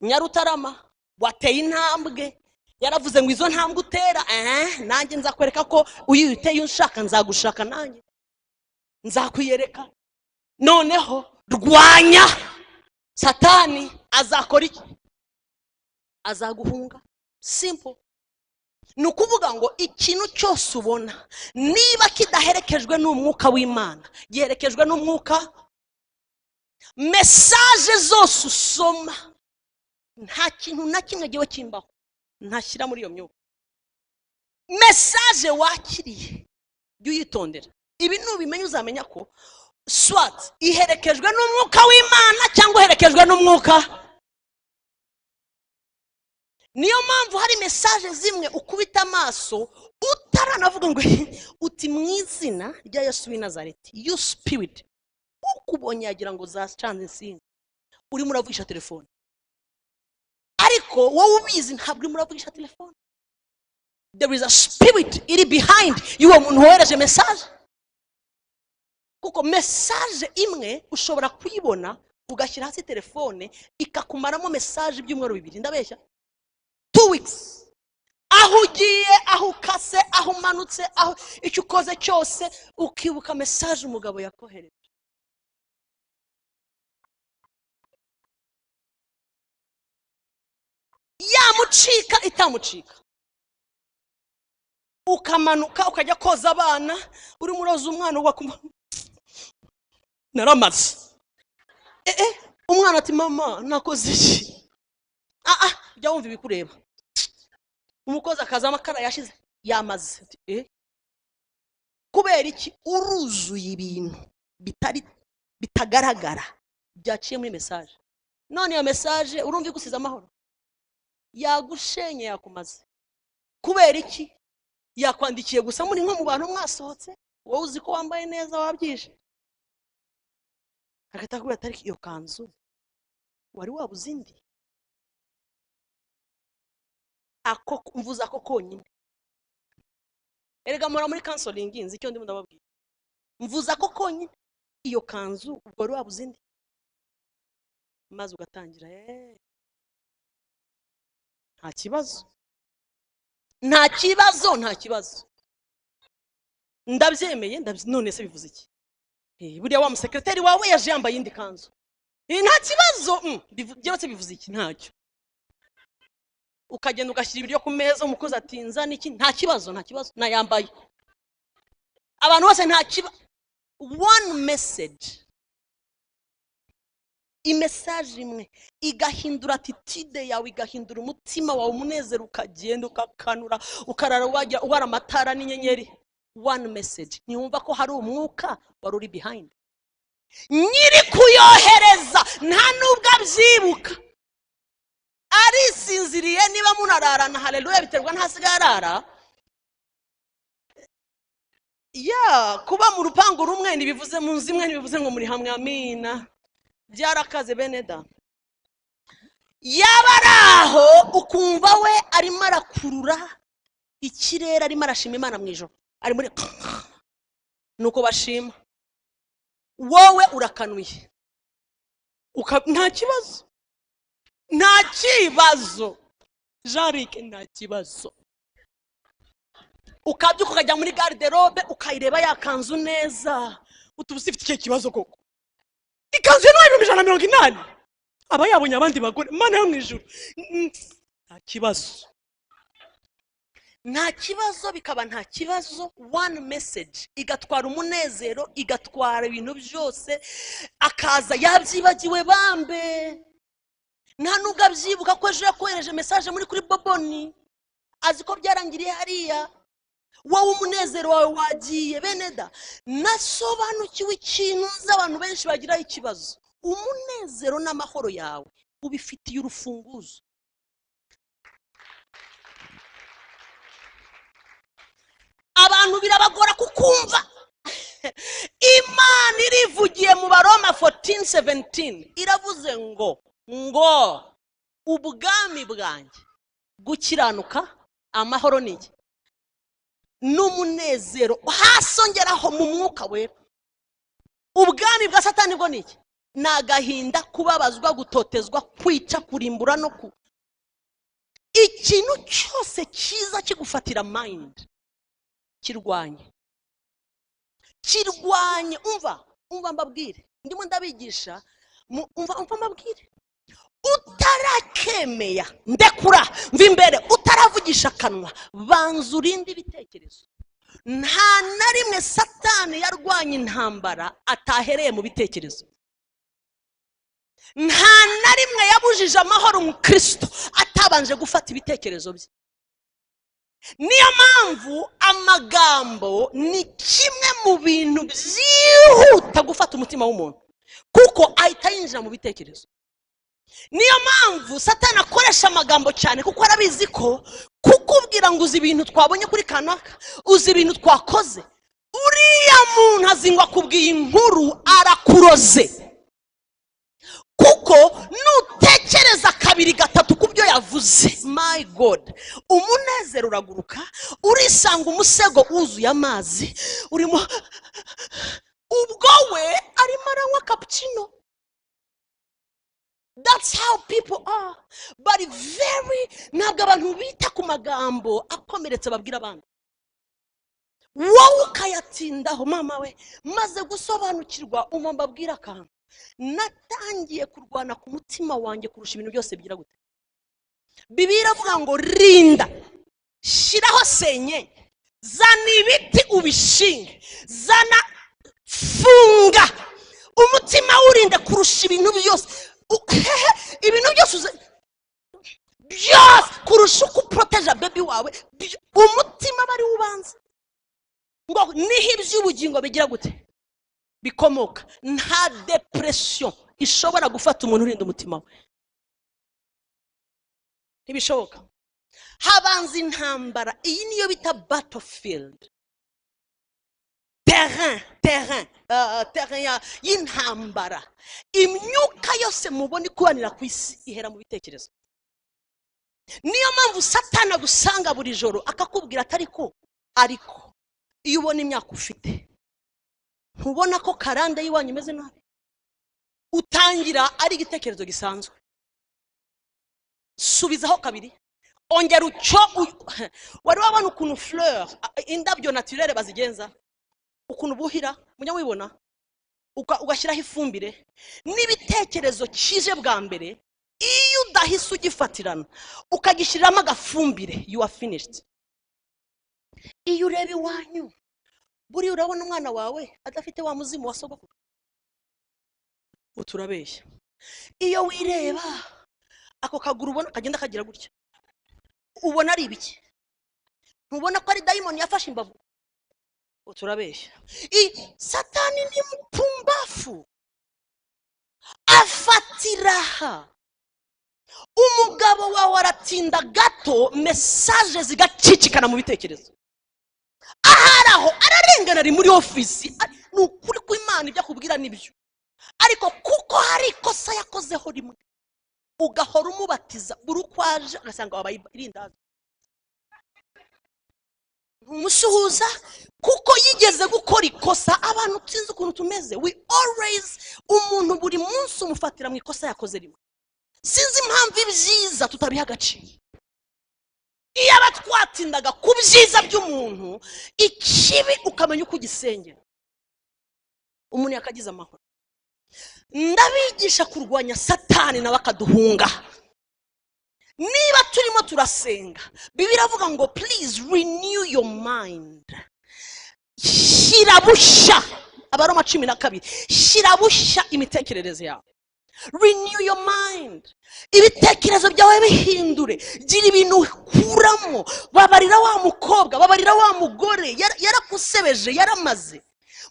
Nyarutarama. Wateye intambwe. Yaravuze ngo izo ntambwe utera, nanjye nzakwereka ko uyu uteye unshaka, nzagushaka, nanjye nzakwiyereka. Noneho rwanya Satani, azakora iki? Azaguhunga. Simple. Ni ukuvuga ngo ikintu cyose ubona niba kidaherekejwe n'umwuka w'Imana, giherekejwe n'umwuka. Message zose usoma, nta kintu na kimwe giwe kimbaho ntashyira muri iyo myuka. Message wakiriye jya uyitondera. Ibi nubimenya uzamenya ko soit iherekejwe n'umwuka w'Imana cyangwa iherekejwe n'umwuka. Niyo mpamvu hari message zimwe ukubita amaso utaranavuga ngo uti mu izina rya Yesu w'i Nazareti, you spirit, ukubonye yagira ngo zacanze insinga, urimo uravugisha telefone, ariko wowe ubizi ntabwo urimo uravugisha telefone. There is a spirit iri behind y'uwo muntu wohereje message, kuko message imwe ushobora kuyibona ugashyira hasi telefone ikakumaramo message ibyumweru 2. Ndabeshya? 2 weeks. Aho ugiye, aho ukase, aho umanutse, aho icyo ukoze cyose ukibuka message umugabo yakohereje. Yamucika itamucika, ukamanuka ukajya koza abana, urimo uroza umwana ugakumva naramaze. Umwana ati mama nakoze iki? Jya wumva ibikureba. Umukozi akaza amakara yashize yamaze. Kubera iki? Uruzuye ibintu bitari bitagaragara byaciye muri message. None iyo message urumva igusize amahoro, yagushenye, yakumaze. Kubera iki? Yakwandikiye gusa muri nko mu bantu mwasohotse, wowe uzi ko wambaye neza wabyije, agahita akubwira ati ariko iyo kanzu wari wabuze indi. Ako mvuze ako konyine. Erega mpora muri counseling, nzi icyo ndimo ndababwira. Mvuze ako konyine, iyo kanzu ubwo wari wabuze indi, maze ugatangira nta kibazo, nta kibazo, nta kibazo, ndabyemeye, none se bivuze iki? Buriya wa musekreteri wawe yaje yambaye indi kanzu, nta kibazo, byose bivuze iki? Ntacyo. Ukagenda ugashyira ibiryo ku meza, umukozi ati nzana iki, nta kibazo, nta kibazo, nayambaye. Abantu bose nta kibazo. One message, imessage imwe igahindura attitude yawe, igahindura umutima wawe, umunezero ukagenda ukakanura, ukarara wagira ubara amatara n'inyenyeri. One message. Ntiwumva ko hari umwuka wari uri behind nyiri kuyohereza, nta nubwo abyibuka, arisinziriye. Niba munararana, haleluya, biterwa ntasigaye arara. Ya kuba mu rupangu rumwe ntibivuze mu nzu imwe, ntibivuze ngo muri hamwe. Amina. Byarakaze bene da. Yaba ari aho ukumva we arimo arakurura ikirere, arimo arashima Imana mu ijoro, ari muri nuko bashima, wowe urakanuye, nta kibazo, nta kibazo, Jean-Luc nta kibazo. Ukabyuka ukajya muri garde-robe ukayireba ya kanzu neza, utuba ufite ikihe kibazo koko? Ikanzu ye ni 180,000, aba yabonye abandi bagore. Mana yo mu ijuru, nta kibazo, nta kibazo, bikaba nta kibazo. One message igatwara umunezero, igatwara ibintu byose, akaza yabyibagiwe bambe, nta nubwo abyibuka ko ejo yakohereje message muri kuri boboni, azi ko byarangiriye hariya. Wowe umunezero wawe wagiye. Bene da, nasobanukiwe ikintu nzi abantu benshi bagiraho ikibazo. Umunezero n'amahoro yawe ubifitiye urufunguzo. Abantu birabagora kukumva. Imana irivugiye mu Baroma 14:17, iravuze ngo ubwami bwanjye gukiranuka, amahoro ni iki? N'umunezero hasongeraho mu mwuka wera. Ubwami bwa Satani bwo ni iki? Ni agahinda, kubabazwa, gutotezwa, kwica, kurimbura no ku ikintu cyose cyiza kigufatira mind kirwanye, kirwanye. Umva, umva mbabwire, ndimo ndabigisha, umva, umva mbabwire. Utarakemeya ndekura mva imbere, utaravugisha akanwa, banza urinde ibitekerezo. Nta na rimwe Satani yarwanya intambara atahereye mu bitekerezo. Nta na rimwe yabujije amahoro umukristo atabanje gufata ibitekerezo bye. Niyo mpamvu amagambo ni kimwe mu bintu byihuta gufata umutima w'umuntu, kuko ahita yinjira mu bitekerezo. Niyo mpamvu Satani akoresha amagambo cyane, kuko arabizi ko kukubwira ngo uzi ibintu twabonye kuri kanaka, uzi ibintu twakoze, uriya muntu azingwa akubwiye inkuru arakuroze. Kuko nutekereza kabiri gatatu ku byo yavuze, my God, umunezero uraguruka, urisanga umusego wuzuye amazi urimo, ubwo we arimo aranywa cappuccino. That's how people are, but very ntabwo abantu bita ku magambo akomeretse babwira abandi, wowe ukayatindaho. Mama we, maze gusobanukirwa, umva mbabwira akantu: natangiye kurwana ku mutima wanjye kurusha ibintu byose. Bigira gute? Bibiliya iravuga ngo rinda, shyiraho senyenge, zana ibiti ubishinge, zana, funga umutima, wurinde kurusha ibintu byose. Hehe, ibintu byose byose, kurusha uko uporoteja baby wawe, umutima aba ari wo ubanza, ngo niho iby'ubugingo bigira gute? Bikomoka. Nta depression ishobora gufata umuntu urinda umutima we, ntibishoboka. Habanza intambara, iyi niyo bita battlefield, terrain y'intambara. Imyuka yose mubona ikubanira ku isi ihera mu bitekerezo. Niyo mpamvu Satani agusanga buri joro akakubwira ati: Ariko iyo ubona imyaka ufite, ntubona ko karande y'iwanyu imeze nabi?" Utangira ari igitekerezo gisanzwe, subizaho kabiri, ongera ucyo. Wari wabona ukuntu fleur, indabyo naturelle bazigenza, ukuntu buhira? Mujya mubibona? Ugashyiraho ifumbire. N'ibitekerezo kije bwa mbere, iyo udahise ugifatirana ukagishyiramo agafumbire, you are finished. Iyo ureba iwanyu, buriya urabona umwana wawe adafite wa muzimu wa sogokuru? Uturabeshya. Iyo wireba ako kaguru ubona kagenda kagira gutya, ubona ari ibiki? Ntubona ko ari dayimoni yafashe imbavu? Uturabeshya. Satani ni mpumbafu, afatira aha. Umugabo wawe aratinda gato, message zigacicikana mu bitekerezo. Ahari aho ararengana, ari muri ofisi, ni ukuri kw'Imana, ibyo akubwira nibyo, ariko kuko hari ikosa yakozeho rimwe, ugahora umubatiza buri uko aje, ugasanga wabaye irindazi, ntumusuhuza kuko yigeze gukora ikosa. Abantu tuzi ukuntu tumeze, we always, umuntu buri munsi umufatira mu ikosa yakoze rimwe. Sinzi impamvu ibyiza tutabiha agaciro. Iyo aba twatindaga ku byiza by'umuntu, ikibi ukamenya uko ugisengera, umuntu yakagize amahoro. Ndabigisha kurwanya Satani nawe akaduhunga. Niba turimo turasenga, Bibiliya iravuga ngo please renew your mind, shyira bushya, Abaroma 12, shyira bushya imitekerereze yawe. Renew your mind, ibitekerezo byawe bihindure, gira ibintu ukuramo. Babarira wa mukobwa, babarira wa mugore, yarakusebeje, yaramaze,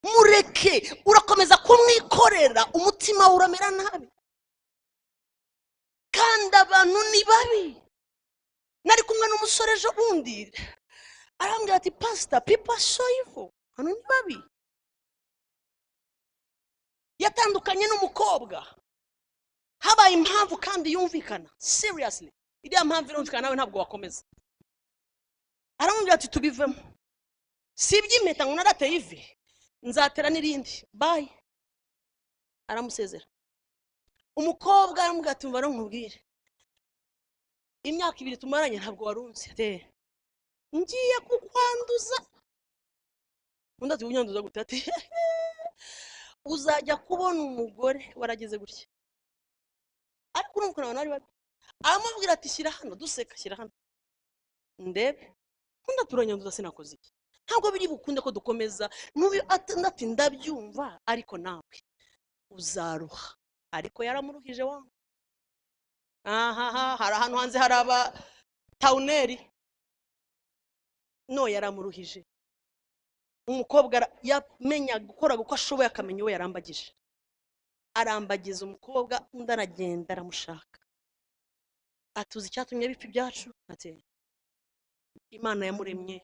mureke. Urakomeza kumwikorera, umutima we uramera nabi. Kandi abantu ni babi. Nari kumwe n'umusore ejo bundi, arambwira ati: "Pastor, people are so evil, abantu ni babi." Yatandukanye n'umukobwa, habaye impamvu kandi yumvikana. Seriously, iriya mpamvu irumvikana, nawe ntabwo wakomeza. Aramubwira ati: "Tubivemo, si iby'impeta ngo narateye ivi, nzatera n'irindi, bye." Aramusezera. Umukobwa aramubwira ati: "Mva nkubwire, imyaka 2 tumaranye ntabwo warunze. Ati ngiye kukwanduza." Undi ati: "Unyanduza gute?" Ati: "Uzajya kubona umugore warageze gutya." Ariko urumva ukuntu abantu bari babi. Aramubwira ati: "Shyira hano." Duseka, "Shyira hano ndebe." Undi turanyanduza, sinakoze iki? Ntabwo biri bukunde ko dukomeza. N'uyu ati: "Ndabyumva, ariko nawe uzaruha." Ariko yaramuruhije wa. Ahaha, hari ahantu hanze hari aba tawuneri. No yaramuruhije. Umukobwa yamenya gukora uko ashoboye, akamenya uwo yarambagije, arambagiza umukobwa. Undi aragenda aramushaka, atuzi icyatumye bipfa ibyacu. Ati: "Imana yamuremye,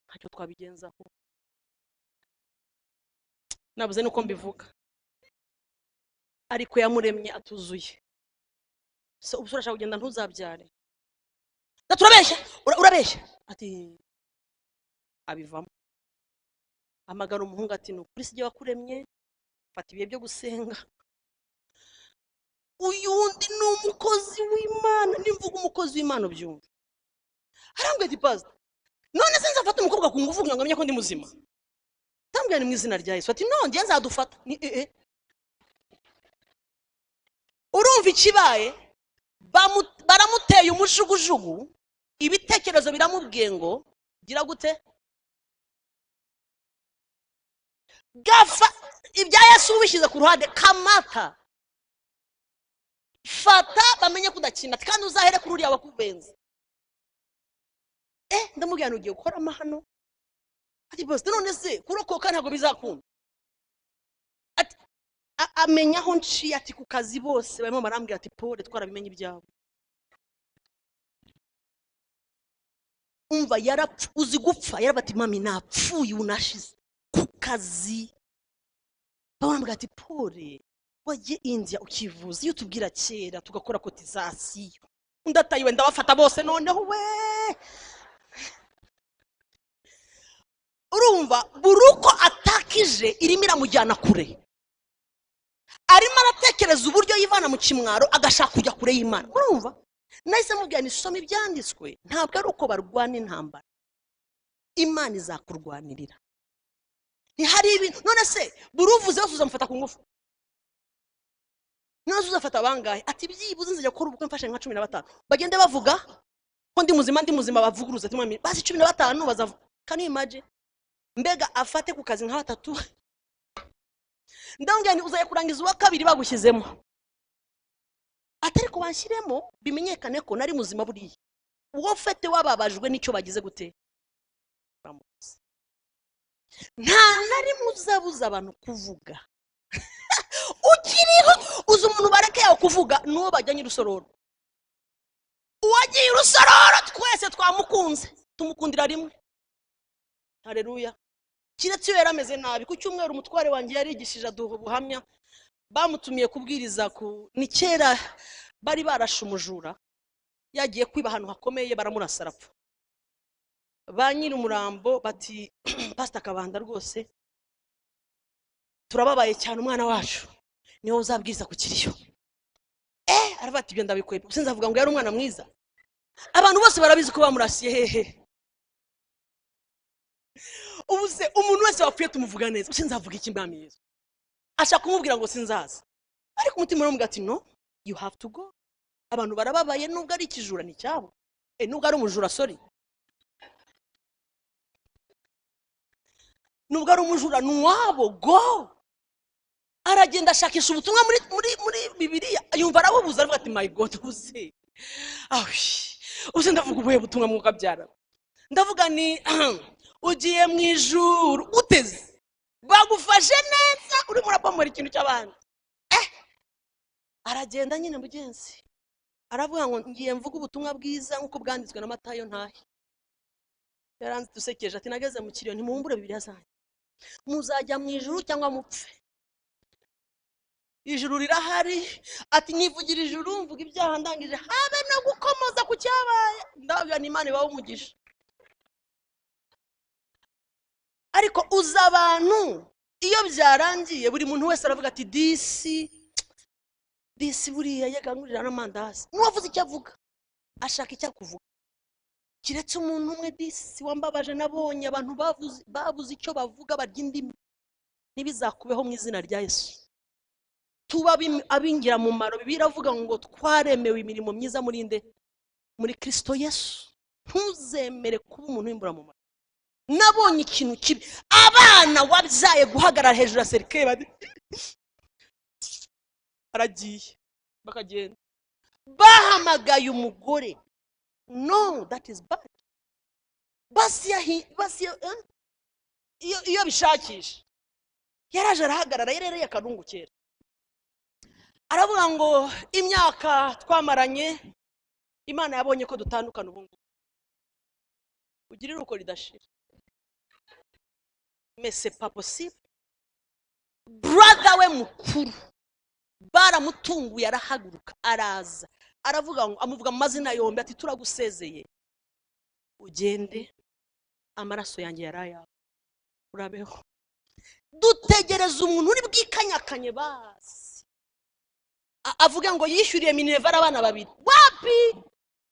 ntacyo twabigenzaho." Nabuze nuko mbivuga, ariko yamuremye atuzuye. So ubu urashaka kugenda ntuzabyare? Ati: "Urabeshya, urabeshya." Ati abivamo, hamagara umuhungu, ati: "Ni ukuri sijye wakuremye, fata ibihe byo gusenga." Uyu wundi ni umukozi w'Imana. Nimvuga umukozi w'Imana ubyumva. Arambwira ati: "Pastor, none se nzafata umukobwa ku ngufu kugira ngo amenye ko ndi muzima?" Ndambwira ni mu izina rya Yesu. Ati: "No, njye nzadufata." Ni urumva ikibaye? Baramuteye umujugujugu, ibitekerezo biramubwiye ngo gira gute? Gafa ibya Yesu ubishyize ku ruhande, kamata, fata, bamenye ko udakina, kandi uzahere kuri uriya wakubenze. Ndamubwira nti: "Ugiye gukora amahano." Ati: "Bose none se kurokoka ntabwo bizakunda?" Ati amenya aho nciye. Ati: "Ku kazi bose barimo barambwira ati: 'Pole, twarabimenye ibyawe.'" Umva, yarapfa, uzi gupfa? Yaraba ati: "Mami, napfuye, ubu nashize ku kazi." Barambwira ati: "Pole, wagiye India ukivuza, iyo utubwira kera tugakora cotisation." Undi atayiwe, ndabafata bose noneho we. Urumva buri uko atakije irimo iramujyana kure, arimo aratekereza uburyo yivana mu kimwaro, agashaka kujya kure y'Imana. Urumva nahise mubwira nti: "Soma ibyanditswe, ntabwo ari uko barwana intambara, Imana izakurwanirira." Ntihari ibintu. None se buri uvuze wese uzamufata ku ngufu? None se uzafata bangahe? Ati: "Byibuze nzajya gukora ubukwe mfashe nka 15, bagende bavuga ko ndi muzima, ndi muzima." Bavuguruza ati: "Mwami, basi 15 bazavuga." Can you imagine? Mbega afate ku kazi nka batatu. Ndamubwira nti: "Uzajya kurangiza uwa kabiri bagushyizemo." Ati: "Ariko banshyiremo bimenyekane ko nari muzima." Buriya uwo ufite wababajwe n'icyo bagize gute, bamuzi. Nta na rimwe uzabuza abantu kuvuga ukiriho. Uzi umuntu bareke yawe kuvuga n'uwo bajyanye urusororo. Uwagiye urusororo twese twamukunze, tumukundira rimwe. Haleluya. Kiretse iyo yarameze nabi. Ku cyumweru umutware wanjye yarigishije, aduha ubuhamya. Bamutumiye kubwiriza ku ni kera bari barashe umujura, yagiye kwiba ahantu hakomeye, baramurasa arapfa. Ba nyiri umurambo bati: "Pastor Kabanda, rwose turababaye cyane, umwana wacu niwe uzabwiriza ku kiriyo." Aravuga ati: "Ibyo ndabikwepa, sinzavuga ngo yari umwana mwiza, abantu bose barabizi ko bamurasiye hehe." Ubu se umuntu wese wapfuye tumuvuga neza, sinzavuga iki Mwami Yesu? Ashaka kumubwira ngo sinzaza, ariko umutima uramubwira ati: "No, you have to go." Abantu barababaye, nubwo ari ikijura ni cyabo, nubwo ari umujura, sorry, nubwo ari umujura ni uwabo, go. Aragenda ashakisha ubutumwa muri muri muri Bibiliya, yumva arabubuza, aravuga ati: "My God, uze uze ndavuga ubuhe butumwa mwuka byara?" Ndavuga ni ugiye mu ijuru uteze, bagufashe neza, urimo urabomora ikintu cy'abandi. Aragenda nyine mugenzi, aravuga ngo: "Ngiye mvuga ubutumwa bwiza nk'uko bwanditswe na Matayo." Ntahe yaranze dusekeje, ati: "Nageze mu kiriyo, ntimuhumbure Bibiliya zanyu, muzajya mu ijuru cyangwa mupfe, ijuru rirahari." Ati: "Nivugira ijuru, mvuga ibyaha, ndangije habe no gukomoza ku cyabaye." Ndababwira ni Imana ibahe umugisha. Ariko uza abantu iyo byarangiye, buri muntu wese aravuga ati: "Disi disi buriya yagangurira n'amandazi." N'uwavuze icyo avuga ashaka icyo akuvuga, kiretse umuntu umwe disi wambabaje. Nabonye abantu babuze icyo bavuga, barya indimi. Ntibizakubeho mu izina rya Yesu. Tuba ab'ingirakamaro. Biravuga ngo twaremewe imirimo myiza muri nde? Muri Kristo Yesu. Ntuzemere kuba umuntu w'imburamumaro. Nabonye ikintu kibi, abana wabyaye guhagarara hejuru ya cercueil, bati aragiye, bakagenda bahamagaye umugore. No, that is bad. Basi basi iyo bishakisha yaraje arahagarara, yarereye akarungu kera, aravuga ngo imyaka twamaranye, Imana yabonye ko dutandukana, ubu ngubu ugire iruhuko ridashira. Mais c'est pas possible. Brother we mukuru baramutunguye, arahaguruka, araza, aravuga ngo, amuvuga mu mazina yombi, ati turagusezeye, ugende, amaraso yanjye yari ayawe, urabeho. Dutegereza umuntu uri bwikanyakanye, basi avuga ngo yishyuriye minerval abana babiri. Wapi,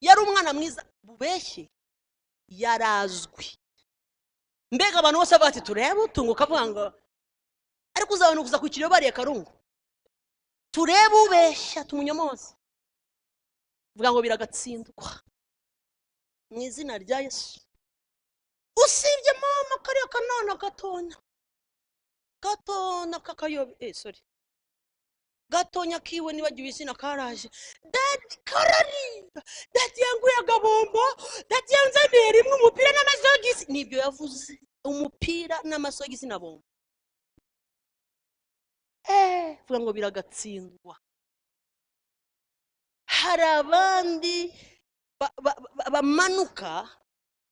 yari umwana mwiza, bubeshye yarazwi. Mbega abantu bose bavuga ati turebe utunguka, avuga ngo ariko uzabona kuza ku kiriyo bariye karungu. Turebe ubeshya tumunyomoze. Vuga ngo biragatsindwa mu izina rya Yesu. Usibye mama kariya kanana gatonya gatona kakayobe, sorry, gatonya kiwe, nibagiwe izina, karaje, daddy, kararira, daddy yanguye agabombo, daddy yanzaniye rimwe umupira n'amasogisi. Nibyo yavuze, umupira n'amasogisi na bombo. Vuga ngo biragatsindwa. Hari abandi bamanuka,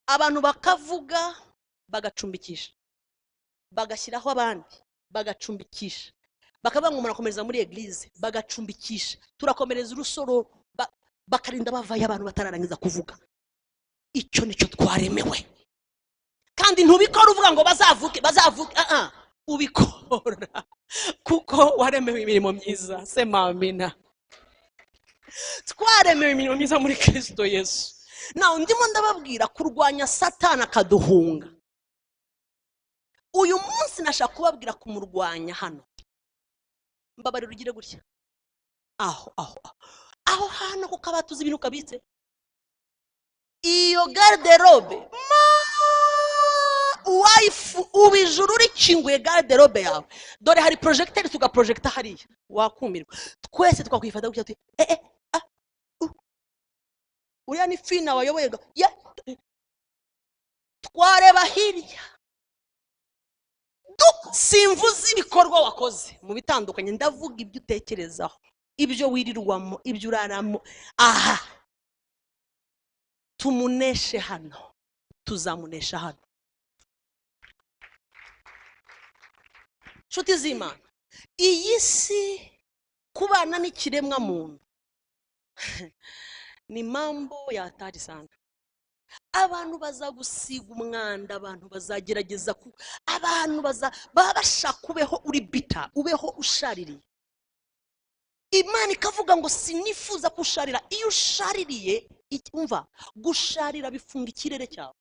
abantu bakavuga, bagacumbikisha, bagashyiraho abandi, bagacumbikisha, bakavuga ngo murakomereza muri église, bagacumbikisha, turakomereza urusoro, bakarinda bavayo abantu batararangiza kuvuga. Icyo nicyo twaremewe. Kandi ntubikora uvuga ngo bazavuge, bazavuge. Ah ah, ubikora kuko waremewe imirimo myiza. Sema amina. Twaremewe imirimo myiza muri Kristo Yesu. Nawe ndimo ndababwira kurwanya Satani akaduhunga. Uyu munsi nashaka kubabwira kumurwanya hano. Mbabarira ugire gutya aho aho aho aho hantu, kuko abatuzi ibintu kabitse iyo garde-robe. Ma wife, ubu ijuru rikinguye garde-robe yawe, dore hari projecteur, tugaprojecta hariya, wakumirwa. Twese twakwifata gutya tuti eh eh ah uh. Uriya ni fina wayoboye ya twareba hirya du. Simvuze ibikorwa wakoze mu bitandukanye, ndavuga ibyo utekerezaho, ibyo wirirwamo, ibyo uraramo. Aha tumuneshe hano, tuzamunesha hano. Nshuti z'Imana, iyi si kubana n'ikiremwa muntu ni mambo ya hatari sana. Abantu bazagusiga umwanda, abantu bazagerageza ku abantu baza baba bashaka ubeho uri bitter, ubeho ushaririye. Imana ikavuga ngo sinifuza ko usharira. Iyo ushaririye, umva, gusharira bifunga ikirere cyawe.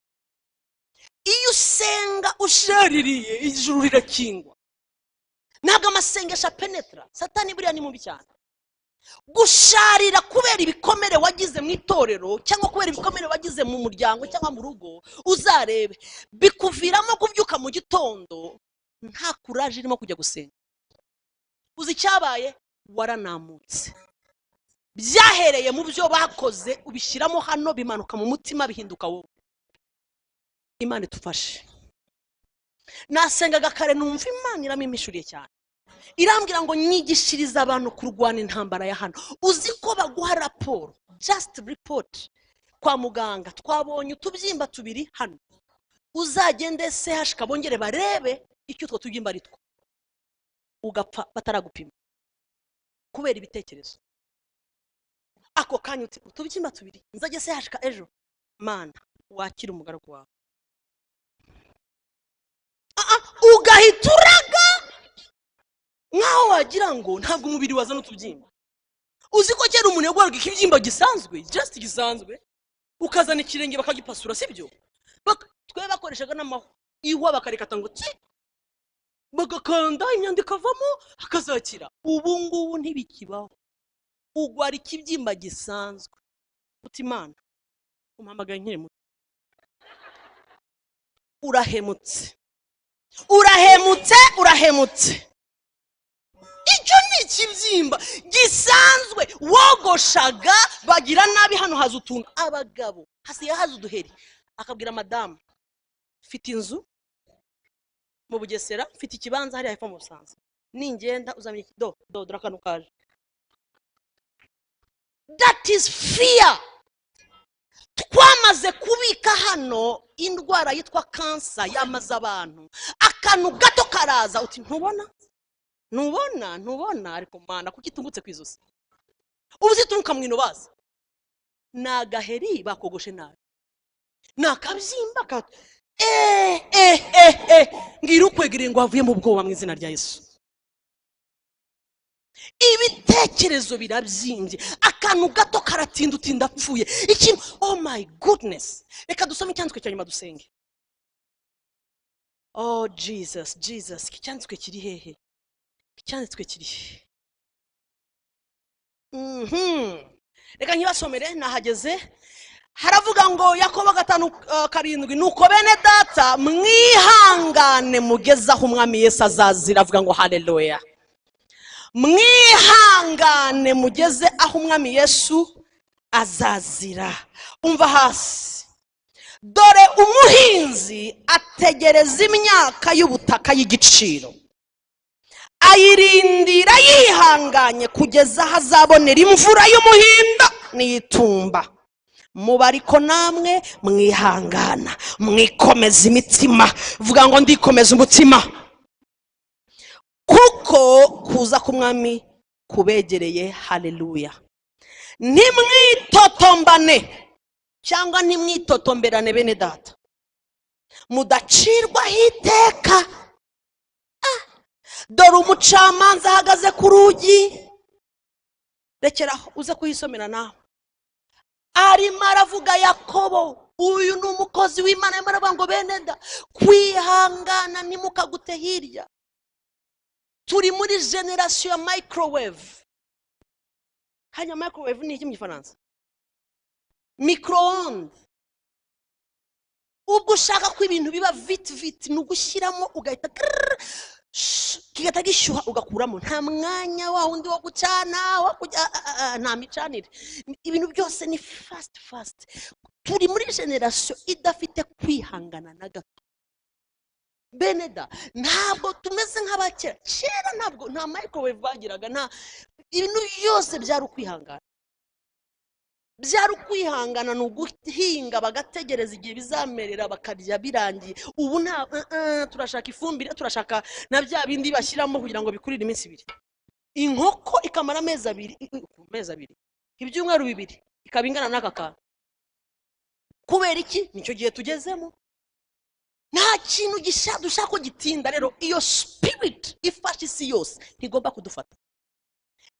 Iyo usenga ushaririye, ijuru rirakingwa, ntabwo amasengesho apenetra. Satani buriya ni mubi cyane. Gusharira kubera ibikomere wagize mu itorero, cyangwa kubera ibikomere wagize mu muryango cyangwa mu rugo, uzarebe bikuviramo kubyuka mu gitondo nta courage irimo kujya gusenga. Uzi icyabaye? Waranamutse, byahereye mu byo bakoze, ubishyiramo hano, bimanuka mu mutima, bihinduka wowe. Imana itufashe. Nasengaga kare, numva Imana iramimishuriye cyane, irambwira ngo nyigishirize abantu kurwana intambara ya hano. Uzi ko baguha raporo, just report kwa muganga, twabonye utubyimba tubiri hano, uzagende CHK bongere barebe icyo utwo tubyimba ari two, ugapfa bataragupima kubera ibitekerezo. Ako kanya uti utubyimba tubiri, nzajye CHK ejo. Mana, wakira umugaragu wawe. Ah, ah, ugahita uraga nkaho wagira ngo ntabwo umubiri wazana utubyimba. Uzi ko kera umuntu yagwaraga ikibyimba gisanzwe, just gisanzwe, ukazana ikirenge bakagipasura, sibyo? Twe bakoreshaga n'amahwa, ihwa bakarikata ngo tsi. Bagakanda imyanda ikavamo, akazakira. Ubu ngubu ntibikibaho. Ugwara ikibyimba gisanzwe, uti: "Imana, umpamagaye nkiri muto, urahemutse, urahemutse, urahemutse." Icyo ni ikibyimba gisanzwe wogoshaga, bagira nabi. Hano haza utuntu, abagabo hasigaye haza uduheri, akabwira madamu: "Mfite inzu mu Bugesera, mfite ikibanza hariya hepfo mu Busanza, ningenda uzamenya iki? Do do, dore akantu kaje." That is fear. Twamaze kubika hano indwara yitwa kansa yamaze abantu. Akantu gato karaza, uti: "Ntubona, ntubona, ntubona?" Ariko Mana, kuki itungutse ku izosi? Ubu zitunguka mu inobaza ni agaheri bakogoshe nabi, ni akabyimba ka eh eh eh eh. Mbwira ukwegereye ngo wavuye mu bwoba mu izina rya Yesu. Ibitekerezo birabyimbye, akantu gato karatinda, utinda apfuye ikintu. Oh my goodness! Reka dusome icyanditswe cya nyuma dusenge. Oh Jesus, Jesus! Iki cyanditswe kiri hehe? Icyanditswe kiri hehe? Reka nkibasomere, nahageze. Haravuga ngo, Yakobo 5:7: "Nuko bene data, mwihangane mugeze aho Umwami Yesu azazira." Avuga ngo haleluya! Mwihangane mugeze aho Umwami Yesu azazira. Umva hasi: "Dore umuhinzi ategereza imyaka y'ubutaka y'igiciro, ayirindira yihanganye kugeza aho azabonera imvura y'umuhindo n'iyitumba. Muba ariko namwe mwihangana, mwikomeza imitima." Vuga ngo: "Ndikomeza umutima," kuko kuza k'Umwami kubegereye. Haleluya! "Ntimwitotombane cyangwa ntimwitotomberane, bene data, mudacirwaho iteka. Dore umucamanza ahagaze ku rugi." Rekeraho, uze kuhisomera nawe. Arimo aravuga Yakobo, uyu ni umukozi w'Imana, arimo aravuga ngo: "Bene da, kwihangana ntimukagute hirya." Turi muri génération ya microwave. Hanyuma microwave ni iki mu Gifaransa? Micro-onde. Ubwo ushaka ko ibintu biba vite vite, ni ugushyiramo ugahita grrr, kigahita gishyuha, ugakuramo. Nta mwanya wa wundi wo gucana, wo kujya nta micanire. Ibintu byose ni fast fast. Turi muri génération idafite kwihangana na gato. Bene da, ntabwo tumeze nk'abakera. Kera ntabwo, nta microwave bagiraga, nta ibintu byose byari ukwihangana, byari ukwihangana. Ni uguhinga bagategereza igihe bizamerera, bakarya birangiye. Ubu nta turashaka ifumbire, turashaka na bya bindi bashyiramo kugira ngo bikurire iminsi 2. Inkoko ikamara amezi 2, amezi 2, ibyumweru 2, ikaba ingana n'aka kantu. Kubera iki? Nicyo gihe tugezemo. Nta kintu gishya dushaka ko gitinda. Rero iyo spirit ifashe isi yose ntigomba kudufata.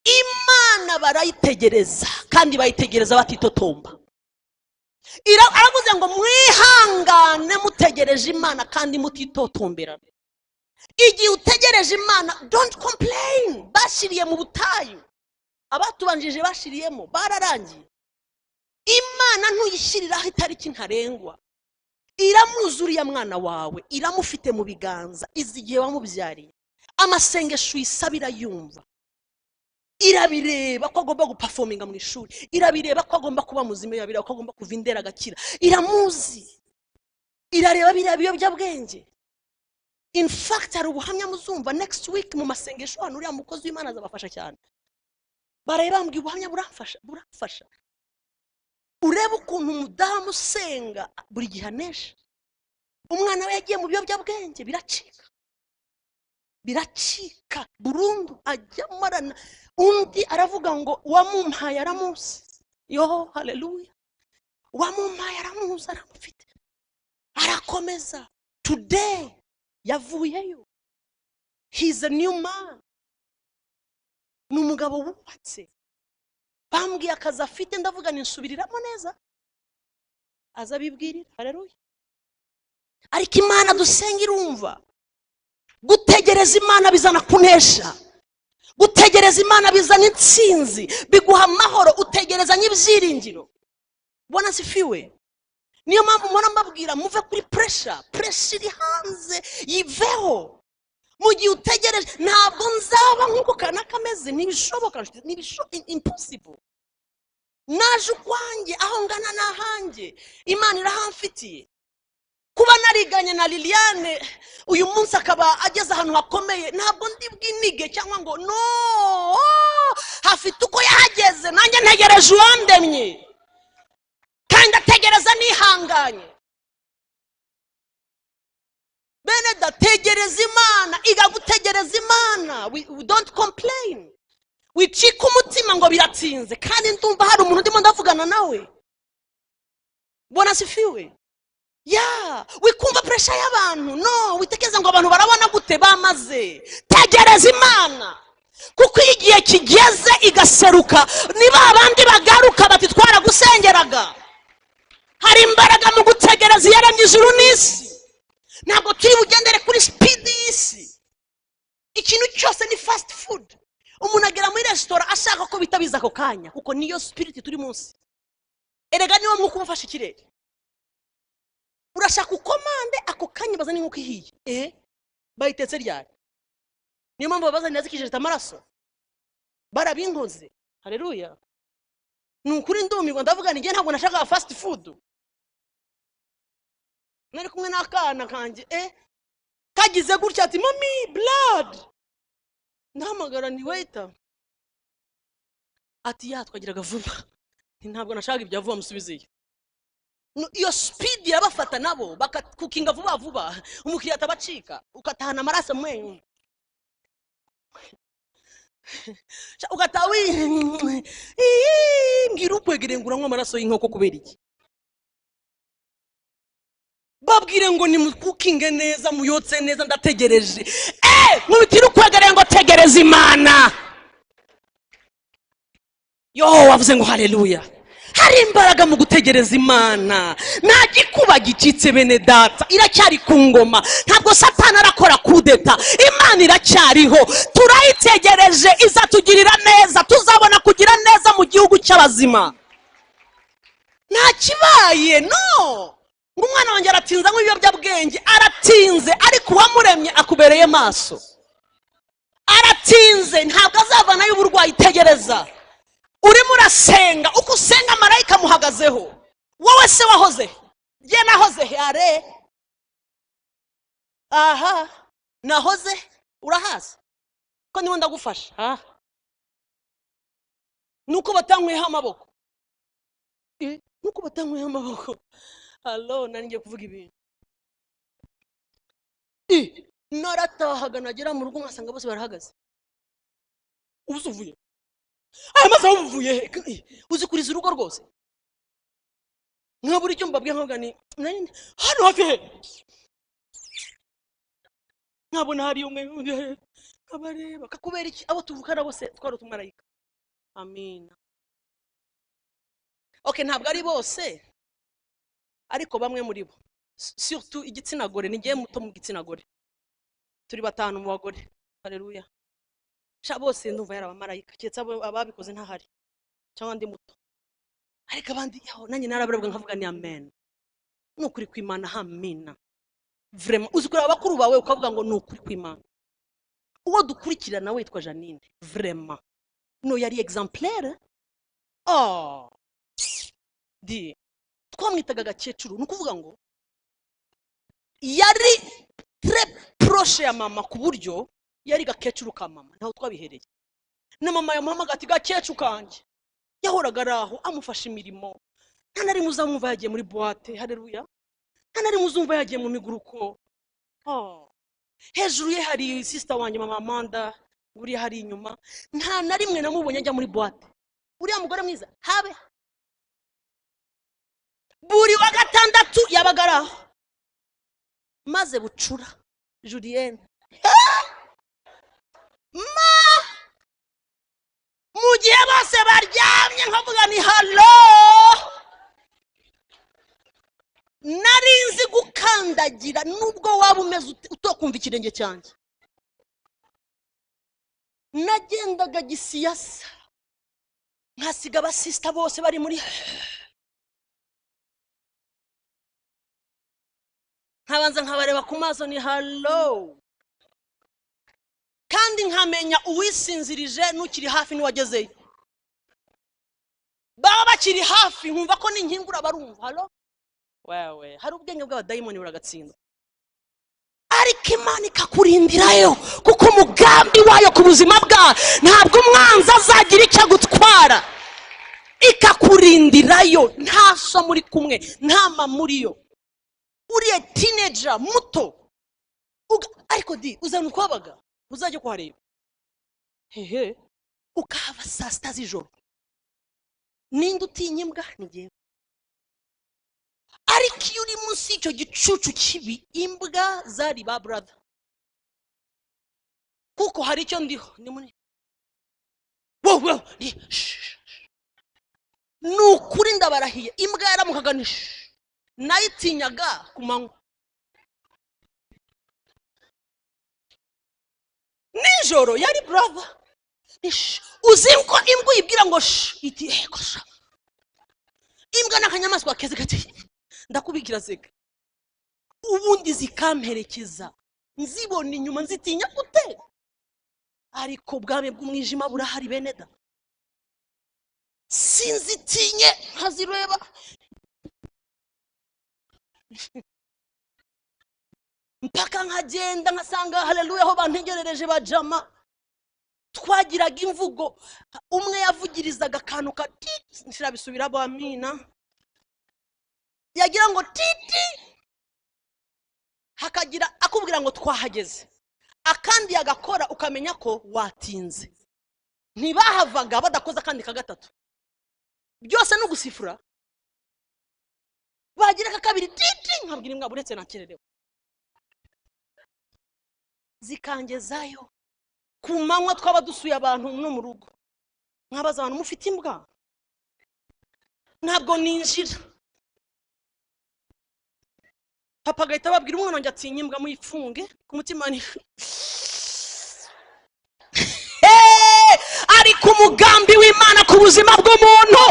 Imana barayitegereza, kandi bayitegereza batitotomba. Aravuze ngo: "Mwihangane mutegereje Imana kandi mutitotomberana." Igihe utegereje Imana, don't complain. Bashiriye mu butayu, abatubanjije bashiriyemo bararangiye. Imana ntuyishyiriraho itariki ntarengwa. Iramuzi uriya mwana wawe, iramufite mu biganza, izi igihe wamubyariye. Amasengesho uyisaba irayumva. Irabireba ko agomba guperforminga mu ishuri, irabireba ko agomba kuba muzima, irabireba ko agomba kuva indera agakira. Iramuzi, irareba biriya biyobyabwenge. In fact, hari ubuhamya muzumva next week mu masengesho hano. Uriya mukozi w'Imana azabafasha cyane. Baraye bambwiye ubuhamya, buramfasha, buramfasha. Urebe ukuntu umudamu usenga buri gihe anesha. Umwana we yagiye mu biyobyabwenge, biracika, biracika burundu, ajyamo arana. Undi aravuga ngo: "Uwamumpaye aramuzi." Yo haleluya! Uwamumpaye aramuzi, aramufite, arakomeza. Today yavuyeyo, he's a new man, ni umugabo wubatse. Bambwiye akazi afite, ndavuga ninsubiriramo neza, aza abibwirira. Haleluya! Ariko Imana dusenga irumva. Gutegereza Imana bizana kunesha. Gutegereza Imana bizana intsinzi, biguha amahoro, utegerezanya ibyiringiro. Bwana asifiwe. Niyo mpamvu mpora mbabwira, muve kuri pressure. Pressure iri hanze yiveho mu gihe utegereje. Ntabwo nzaba nk'uko kanaka ameze, ntibishoboka, impossible. Naje ukwanjye, aho ngana n'ahanjye Imana irahamfitiye. Kuba nariganye na Liliane, uyu munsi akaba ageze ahantu hakomeye, ntabwo ndi bwinige cyangwa ngo no hafite uko yahageze. Nanjye ntegereje uwandemye, kandi ategereza nihanganye. Bene da, tegereza Imana, iga gutegereza Imana. We don't complain. Wicika umutima ngo biratinze. Kandi ndumva hari umuntu ndimo ndavugana nawe. Bwana asifiwe. Ya wikumva pressure y'abantu, no witekereza ngo abantu barabona gute bamaze. Tegereza Imana, kuko iyo igihe kigeze igaseruka, ni ba bandi bagaruka bati: "Twaragusengeraga." Hari imbaraga mu gutegereza iyaremye ijuru n'isi. Ntabwo turi bugendere kuri speed y'isi. Ikintu cyose ni fast food. Umuntu agera muri resitora ashaka ko bita biza ako kanya, kuko niyo spirit turi munsi. Erega niwo mwuka uba ufashe ikirere. Urashaka ukomande ako kanya, bazana inkoko ihiye. Bayitetse ryari? Niyo mpamvu babazanira zikijejeta amaraso, barabinkoze. Hareruya! Ni ukuri ndumirwa, ndavuga ni ntabwo nashakaga fast food. Nari kumwe n'akana kanjye, kagize gutya ati: "Mami, blood." Ndahamagara ni waiter, ati: "Ya twagiraga vuba." Nti: "Ntabwo nashakaga ibya vuba, musubizeyo." No, iyo speed irabafata nabo bakakukinga vuba vuba, umukiriya atabacika, ugatahana amaraso mwenyu, ugataha mbwira ukwegereye ngo uranywa amaraso y'inkoko kubera iki? Babwire ngo nimukukinge neza, muyotse neza, ndategereje. Mubitire ukwegereye ngo tegereza Imana. Yo wavuze ngo haleluya. Hari imbaraga mu gutegereza Imana. Nta gikuba gicitse, bene data. Iracyari ku ngoma, ntabwo Satani arakora kudeta. Imana iracyariho, turayitegereje, izatugirira neza, tuzabona kugira neza mu gihugu cy'abazima. Nta kibaye no ngo umwana wanjye aratinze anywa ibiyobyabwenge. Aratinze, ariko uwamuremye akubereye maso. Aratinze, ntabwo azavanayo uburwayi. Tegereza, urimo urasenga, uko usenga marayika amuhagazeho. Wowe se wahoze ye? Nahoze he? Are aha nahoze, urahazi ko niwe ndagufasha. Aha nuko batankweho amaboko. Nuko batankweho amaboko. Halo, nari ngiye kuvuga ibintu. Naratahaga nagera mu rugo nkasanga bose barahagaze. Ubu uvuye aya masaha, uvuye he? Uzi kuriza urugo rwose, nkabura icyo mbabwiye, nkavuga ni hano hafi he, nkabona hari umwe undi he, nkabareba kakubera iki? Abo tuvukana bose twari utumarayika. Amina. Okay, ntabwo ari bose, ariko bamwe muri bo, surtout igitsina gore. Ni ngiye muto mu gitsina gore, turi batanu mu bagore. Haleluya! Sha bose ndumva yari abamarayika, keretse abo ababikoze ntahari cyangwa ndi muto. Ariko abandi yaho nanjye narabarebwa nkavuga ni amen, ni ukuri kw'Imana. Hamina vraiment, uzi kureba bakuru bawe ukavuga ngo ni ukuri kw'Imana. Uwo dukurikirana witwa Janine, vraiment no yari exemplaire. Oh di twamwitaga agakecuru. Ni ukuvuga ngo yari très proche ya mama, ku buryo yari gakecuru ka mama. Ntaho twabihereye na mama yamuhamagaye ati: "Gakecuru kanjye." Yahoraga ari aho amufasha imirimo. Nta na rimwe uzamwumva yagiye muri boîte. Hareruya! Nta na rimwe uzumva yagiye mu miguruko. Oh. Hejuru ye hari sister wanjye, mama Amanda, uriya hari inyuma. Nta na rimwe namubonye ajya muri boîte, uriya mugore mwiza. Habe buri wa gatandatu yabaga ari aho. Maze bucura Julienne ma mu gihe bose baryamye, nkavuga ni halo. Nari nzi gukandagira nubwo waba umeze utokumva ikirenge cyanjye. Nagendaga gisiyasa, nkasiga abasista bose bari muri, nkabanza nkabareba ku maso ni hello, kandi nkamenya uwisinzirije n'ukiri hafi n'uwagezeyo. Baba bakiri hafi nkumva ko ninkingura barumva hello. Wewe hari ubwenge bw'abadayimoni buragatsindwa, ariko Imana ikakurindirayo, kuko umugambi wayo ku buzima bwawe ntabwo umwanzi azagira icyo agutwara. Ikakurindirayo, nta so muri kumwe, nta mama muriyo, uriya teenager muto. Ariko di uzana ukwabaga uzajya kuhareba hehe, ukahava saa 6 z'ijoro. Ninde utinya imbwa? Ni jyewe. Ariko iyo uri munsi y'icyo gicucu kibi, imbwa zari ba brother, kuko hari icyo ndiho ni muri wowe ni ni ukuri, ndabarahiye, imbwa yaramukaga ni nayitinyaga ku manywa, nijoro yari brother. Uzi ko imbwa uyibwira ngo iti ego sha. Imbwa n'akanyamaswa keza kati ndakubikira zeka, ubundi zikamperekeza nzibona inyuma nzitinya gute? Ariko ubwami bw'umwijima burahari bene da, sinzitinye nkazireba. Mpaka nkagenda nkasanga haleluya aho bantegerereje bajama. Twagiraga imvugo, umwe yavugirizaga akantu ka ti, nshirabisubira amina, yagira ngo titi, hakagira akubwira ngo twahageze, akandi yagakora ukamenya ko watinze. Ntibahavaga badakoze akandi ka gatatu, byose no gusifura. Bagira ka kabiri titi, nkabwira imbwa buretse nakererewe, zikangezayo. Ku manywa twaba dusuye abantu no mu rugo, nkabaza abantu mufite imbwa? Ntabwo ninjira. Papa agahita ababwira umwana wanjye atinya imbwa muyifunge ku mutima ni ariko umugambi w'Imana ku buzima bw'umuntu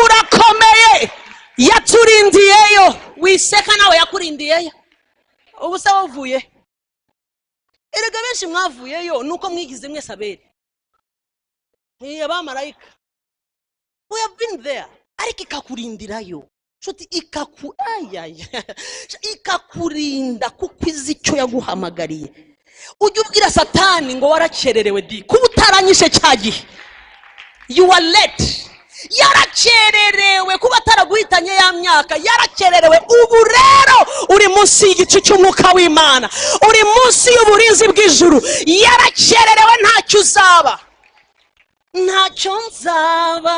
urakomeye. Yaturindiyeyo, wiseka nawe yakurindiyeyo. Ubu se wavuye? Erega benshi mwavuyeyo nuko mwigize mwese abere abamarayika. We have been there. Ariko ikakurindirayo nshuti, ikakurinda kuko izi icyo yaguhamagariye. Ujye ubwira Satani ngo warakererewe di, kuba utaranyishe cya gihe, you are late. Yarakererewe kuba ataraguhitanye ya myaka, yarakererewe. Ubu rero uri munsi y'igicu cy'umwuka w'Imana, uri munsi y'uburinzi bw'ijuru. Yarakererewe, ntacyo uzaba, ntacyo nzaba.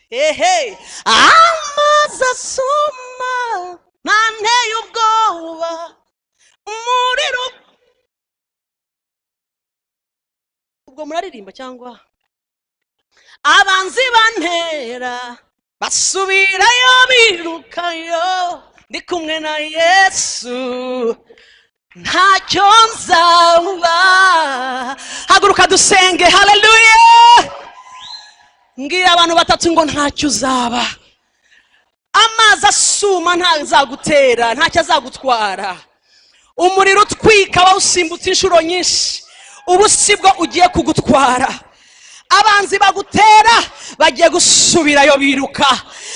Hehe, amazi asuma ntanteye ubwoba, umuriro. Ubwo muraririmba cyangwa? Abanzi bantera basubirayo birukayo, ndi kumwe na Yesu ntacyo nzaba. Haguruka dusenge, haleluya. Mbwira abantu batatu ngo ntacyo uzaba. Amazi asuma ntazagutera, ntacyo azagutwara. Umuriro utwika wawusimbutse inshuro nyinshi, ubu sibwo ugiye kugutwara. Abanzi bagutera bagiye gusubirayo biruka,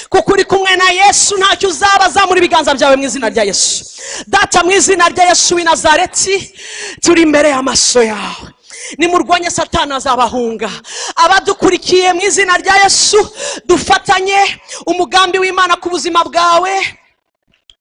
kuko uri kumwe na Yesu ntacyo uzaba. Zamura ibiganza byawe mu izina rya Yesu. Data, mu izina rya Yesu w'i Nazareti, turi imbere y'amaso yawe. Nimurwanye Satani azabahunga. Abadukurikiye mu izina rya Yesu, dufatanye umugambi w'Imana ku buzima bwawe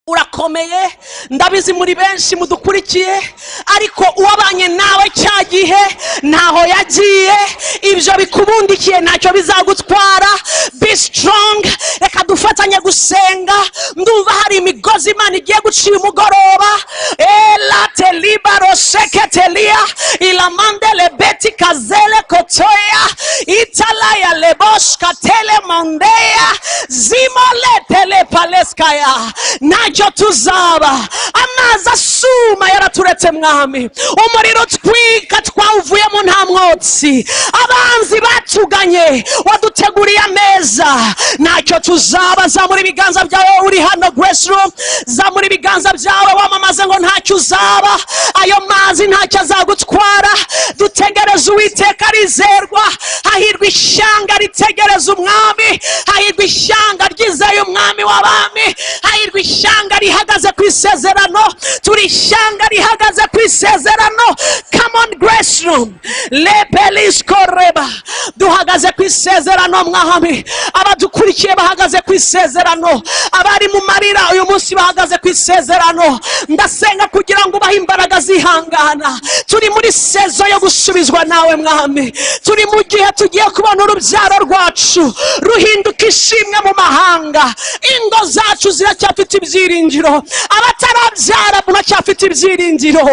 urakomeye. Ndabizi muri benshi mudukurikiye, ariko uwabanye nawe cya gihe ntaho yagiye. Ibyo bikubundikiye ntacyo bizagutwara. Be strong. Reka dufatanye gusenga. Ndumva hari imigozi Imana igiye guca umugoroba. Elate libaro seketelia ilamandele beti kazele kotoya italaya lebosh katele mandeya zimoletele paleskaya. Ntacyo tuzaba. Amazi asuma yaraturetse mwami, umuriro utwika Twawuvuyemo nta mwotsi. Abanzi batuganye, waduteguriye ameza. Ntacyo tuzaba. Zamura ibiganza byawe uri hano, Grace Room. Zamura ibiganza byawe wamamaze ngo ntacyo uzaba. Ayo mazi ntacyo azagutwara. Dutegereze Uwiteka, arizerwa. Hahirwa ishyanga ritegereza Umwami. Hahirwa ishyanga ryizeye Umwami w'abami. Hahirwa ishyanga rihagaze ku isezerano. Turi ishyanga rihagaze ku isezerano. Come on, Grace Room. Lepeliskoreba, duhagaze ku isezerano, Mwami. Abadukurikiye bahagaze ku isezerano. Abari mu marira uyu munsi bahagaze ku isezerano. Ndasenga kugira ngo ubahe imbaraga zihangana. Turi muri saison yo gusubizwa nawe, Mwami. Turi mu gihe tugiye kubona urubyaro rwacu ruhinduka ishimwe mu mahanga. Ingo zacu ziracyafite ibyiringiro. Abatarabyara muracyafite ibyiringiro.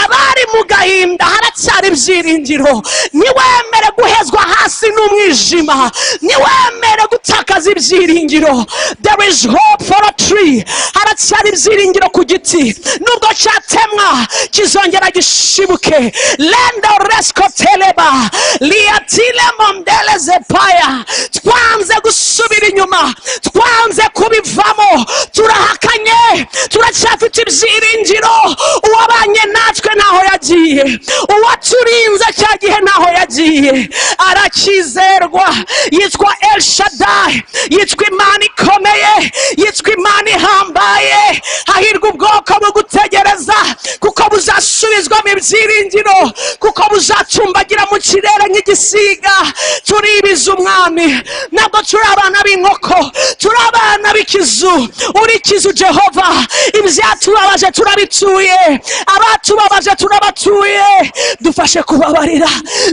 Abari mu gahinda, haracyari ibyiringiro. Ntiwemere guhezwa hasi n'umwijima. Ntiwemere gutakaza ibyiringiro. There is hope for a tree. Haracyari ibyiringiro ku giti. Nubwo cyatemwa, kizongera gishibuke. Lendo resco teleba liatile mondele zepaya. Twanze gusubira inyuma, twanze kubivamo, turahakanye. Turacyafite ibyiringiro. Uwabanye natwe ntaho yagiye. Uwaturinze cya gihe ntaho yagiye. Arakizerwa. Yitwa El Shaddai, yitwa Imana ikomeye, yitwa Imana ihambaye. Hahirwa ubwoko bugutegereza, kuko buzasubizwamo ibyiringiro, kuko buzacumbagira mu kirere nk'igisiga. Turibiza Umwami. Ntabwo turi abana b'inkoko, turi abana b'ikizu. Uri ikizu, Jehova. Ibyatubabaje turabituye, abatubabaje turabatuye. Dufashe kubabarira,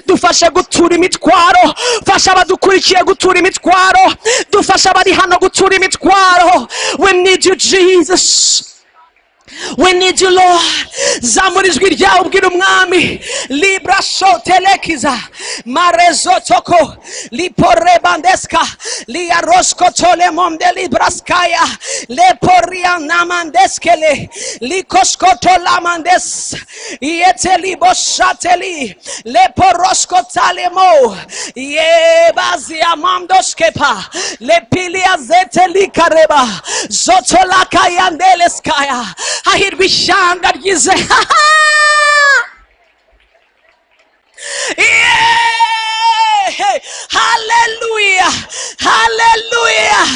dufashe gutura imitwaro. Fasha abadukurikiye gutura imitwaro, dufashe abari hano gutura imitwaro. We need you, Jesus. We need you, Lord. Zamura ijwi ryawe ubwira Umwami. Libra shotelekiza marezo toko liporebandeska liarosko tolemonde libraskaya leporia namandeskele likoskoto lamandes yeteliboshateli leporosko talemo yebaziamandoskepa lepilia zetelikareba zotolakayandeleskaya. Hahirwa ishyanga ryize. Yeah! Haleluya, haleluya,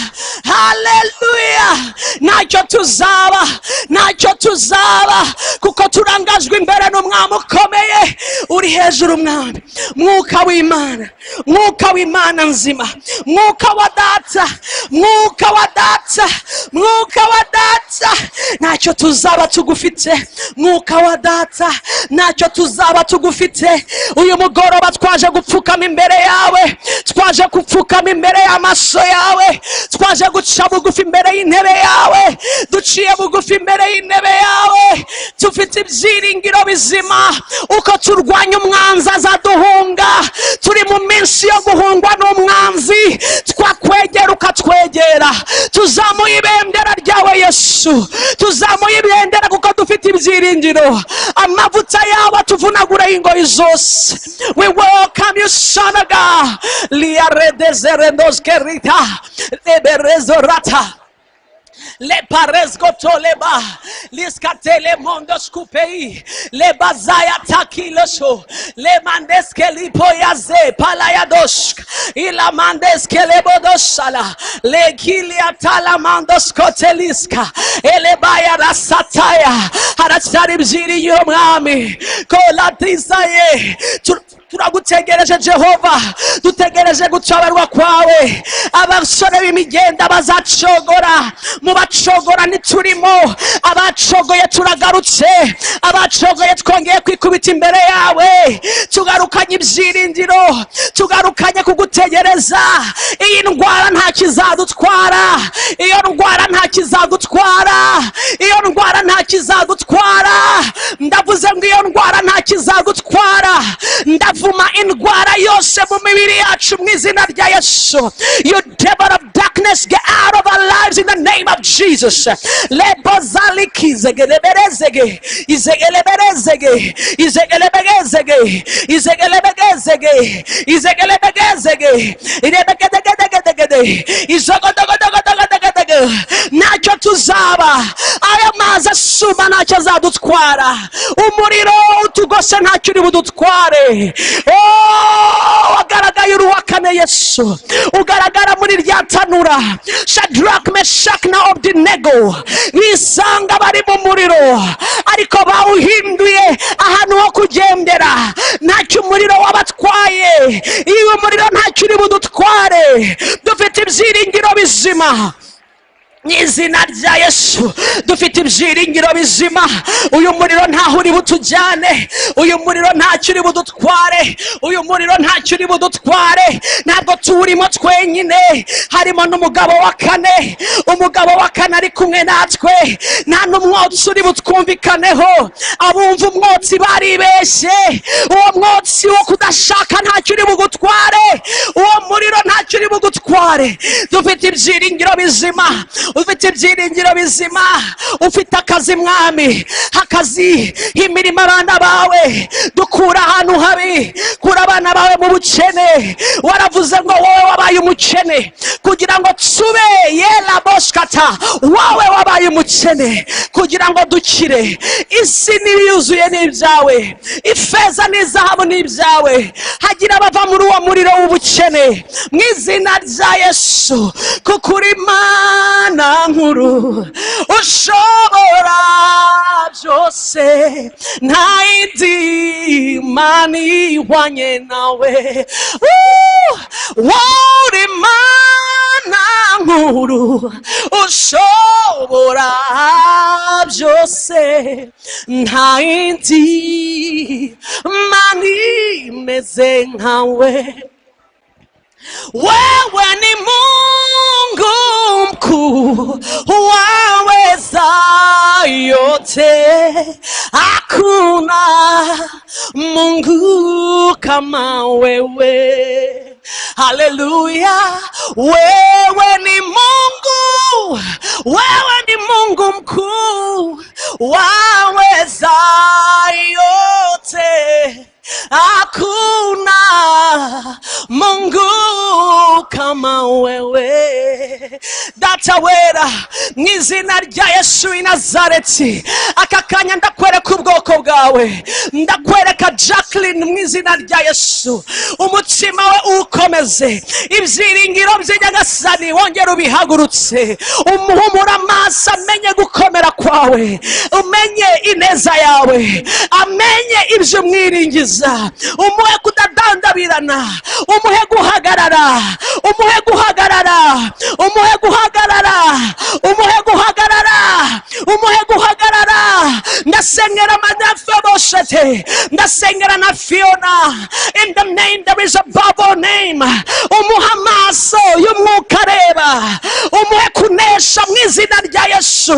haleluya! Ntacyo tuzaba, ntacyo tuzaba, kuko turangajwe imbere n'Umwami ukomeye uri hejuru. Umwami, Mwuka w'Imana, Mwuka w'Imana nzima, Mwuka wa Data, Mwuka wa Data, Mwuka wa Data, ntacyo tuzaba tugufite. Mwuka wa Data, ntacyo tuzaba tugufite. Uyu mugoroba twaje gupfukama imbere yawe, twaje gupfukama imbere y'amaso yawe, twaje guca bugufi imbere y'intebe yawe. Duciye bugufi imbere y'intebe yawe, dufite ibyiringiro bizima. Uko turwanya umwanzi, azaduhunga. Turi mu minsi yo guhungwa n'umwanzi. Twakwegera ukatwegera. Tuzamuye ibendera ryawe, Yesu. Tuzamuye ibendera kuko dufite ibyiringiro. Amavuta yawe atuvunagure ingoyi zose. We welcome you, Son of God. Liaredezerendoskerita leberezorata leparezgotoleba liskatele mondoskupei lebazaya takiloso lemandeskelipoyaze palayadosk ilamandeskelebodosala lekiliatalamandoskoteliska elebaya rasataya. Haracyari ibyiringiro, Mwami. Kolatisaye. Turagutegereje, Jehova. Dutegereje gutabarwa kwawe. Abasore b'imigenda bazacogora. Mu bacogora ntiturimo. Abacogoye turagarutse. Abacogoye twongeye kwikubita imbere yawe. Tugarukanye ibyiringiro, tugarukanye kugutegereza. Iyi ndwara nta kizadutwara. Iyo ndwara nta kizagutwara. Iyo ndwara nta kizagutwara. Ndavuze ngo iyo ndwara nta kizagutwara. Ndavuma indwara yose mu mibiri yacu mu izina rya Yesu. You devil of darkness, get out of our lives in the name of Jesus. Lebozaliki zegeleberezege izegeleberezege izegelebegezege izegelebegezege izegelebegezege irebegedegedegedegede izogodogodogodogodegedege. Ntacyo tuzaba. Aya mazi asuma ntacyo azadutwara. Umuriro utugose ntacyo uri budutware. Oh, wagaragaye uri uwa kane. Yesu, ugaragara muri rya tanura. Shadrach, Meshach na Abednego bisanga bari mu muriro, ariko bawuhinduye ahantu ho kugendera. Ntacyo umuriro wabatwaye. Iyo umuriro ntacyo uri budutware. Dufite ibyiringiro bizima mu izina rya Yesu. Dufite ibyiringiro bizima. Uyu muriro ntaho uri butujyane. Uyu muriro ntacyo uri budutware. Uyu muriro ntacyo uri budutware. Ntabwo tuwurimo twenyine, harimo n'umugabo wa kane. Umugabo wa kane ari kumwe natwe. Nta n'umwotsi uri butwumvikaneho. Abumva umwotsi baribeshye. Uwo mwotsi wo kudashaka ntacyo uri bugutware. Uwo muriro ntacyo uri bugutware. Dufite ibyiringiro bizima. Ufite ibyiringiro bizima. Ufite akazi, Mwami, akazi, imirimo, abana bawe dukura ahantu habi. Kura abana bawe mu bukene. Waravuze ngo wowe wabaye umukene kugira ngo tube yela boshkata. Wowe wabaye umukene kugira ngo dukire. Isi n'ibiyuzuye ni ibyawe, ifeza n'izahabu ni ibyawe. Hagira abava muri uwo muriro w'ubukene mu izina rya Yesu, kuko uri Mana nkuru, ushobora byose. Nta yindi Mana ihwanye nawe. Wowe uri Mana nkuru, ushobora byose. Nta yindi Mana imeze nkawe. Wewe ni Mungu mkuu, waweza yote, hakuna Mungu kama wewe. Haleluya, wewe ni Mungu, wewe ni Mungu mkuu, waweza yote, hakuna Mungu kama wewe. Data wera, mu izina rya Yesu i Nazareti, aka kanya ndakwereka ubwoko bwawe. Ndakwereka Jacqueline mu izina rya Yesu. Umutima we uwukomeze, ibyiringiro bye, Nyagasani, wongere ubihagurutse. Umuhumura amaso, amenye gukomera kwawe, umenye ineza yawe, amenye ibyo umwiringiza. Umuhe kudadandabirana, umuhe guhagarara, umuhe guhagarara, umuhe guhagarara, umuhe guhagarara, umuhe guhagarara. Ndasengera Madafoboshete, ndasengera na Fiona, in the name there is above all name. Umuhe amaso y'umwuka areba, umuhe kunesha mu izina rya Yesu,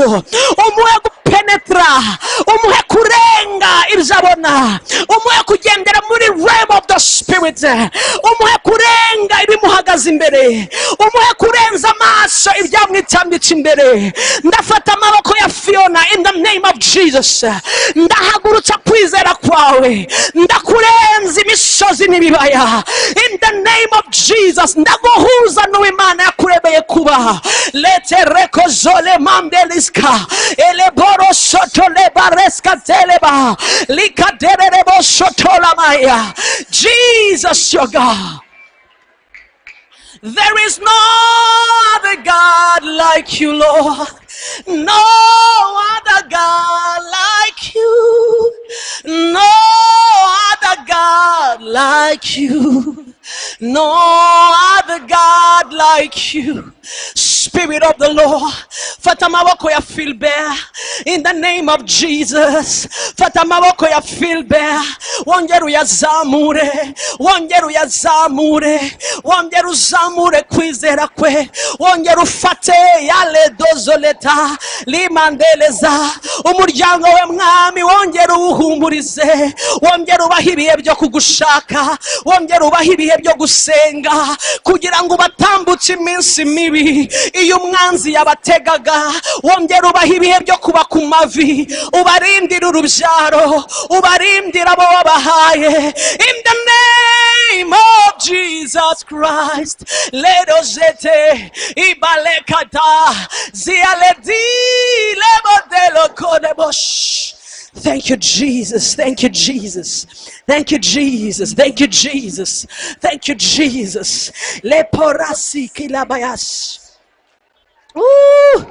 umuhe gupenetra, umuhe kurenga ibyo abona, umuhe kugendera muri realm of the spirit, umuhe kurenga ibimuhagaze imbere, umuhe kurenza amaso ibyamwitambitse imbere. Ndafata amaboko ya Fiona in the name of Jesus. Ndahagurutsa kwizera kwawe, ndakurenza imisozi n'ibibaya in the name of Jesus. Ndaguhuza n'uwimana yakuremeye kuba. Leterekozole mandeliska eleboro soto lebareska teleba likadererebo sotolamaya. Jesus, your God. There is no other God like you, Lord. No other God like you. No other God like you. No other God like you. Spirit Spirit of the Lord. Fata amaboko ya Philbert in the name of Jesus. Fata amaboko ya Philbert, wongere uyazamure, wongere uyazamure, wongere uzamure kwizera kwe, wongere ufate yaledozoleta limandeleza umuryango we, Mwami, wongere uwuhumurize, wongere ubahe ibihe byo kugushaka, wongere ubahe ibihe byo gusenga, kugira ngo ubatambutse iminsi mibi iyo umwanzi yabategaga. Wongere ubahe ibihe byo kuba ku mavi, ubarindire urubyaro, ubarindire abo wabahaye, in the name of Jesus Christ. Lerojete ibalekata zialedi lebodelo kodebosh. Thank you, Jesus. Thank you, Jesus. Thank you, Jesus. Thank you, Jesus. Thank you, Jesus. Leporasi kilabayas. Ooh.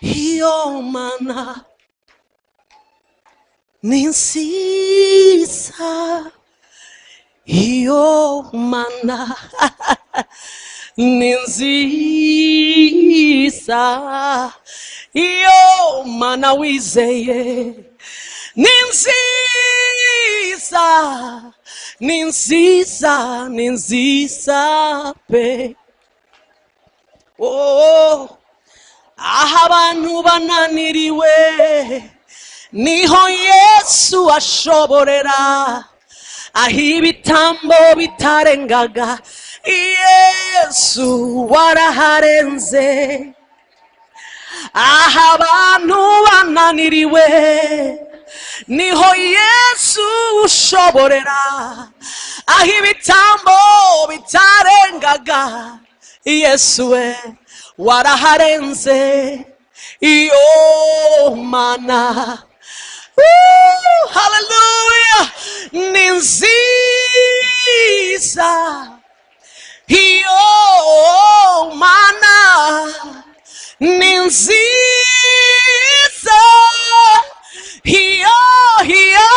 Iyo mana ni nziza, iyo mana ni nziza, iyo mana wizeye ni nziza, ni nziza, ni nziza pe. Oh, aho abantu bananiriwe niho Yesu ashoborera, aho ibitambo bitarengaga Yesu waraharenze. Aho abantu bananiriwe niho Yesu ushoborera, aho ibitambo bitarengaga Yesu we waraharenze. Iyo mana. Woo, hallelujah, ni nziza iyo mana, ni nziza iyo, iyo,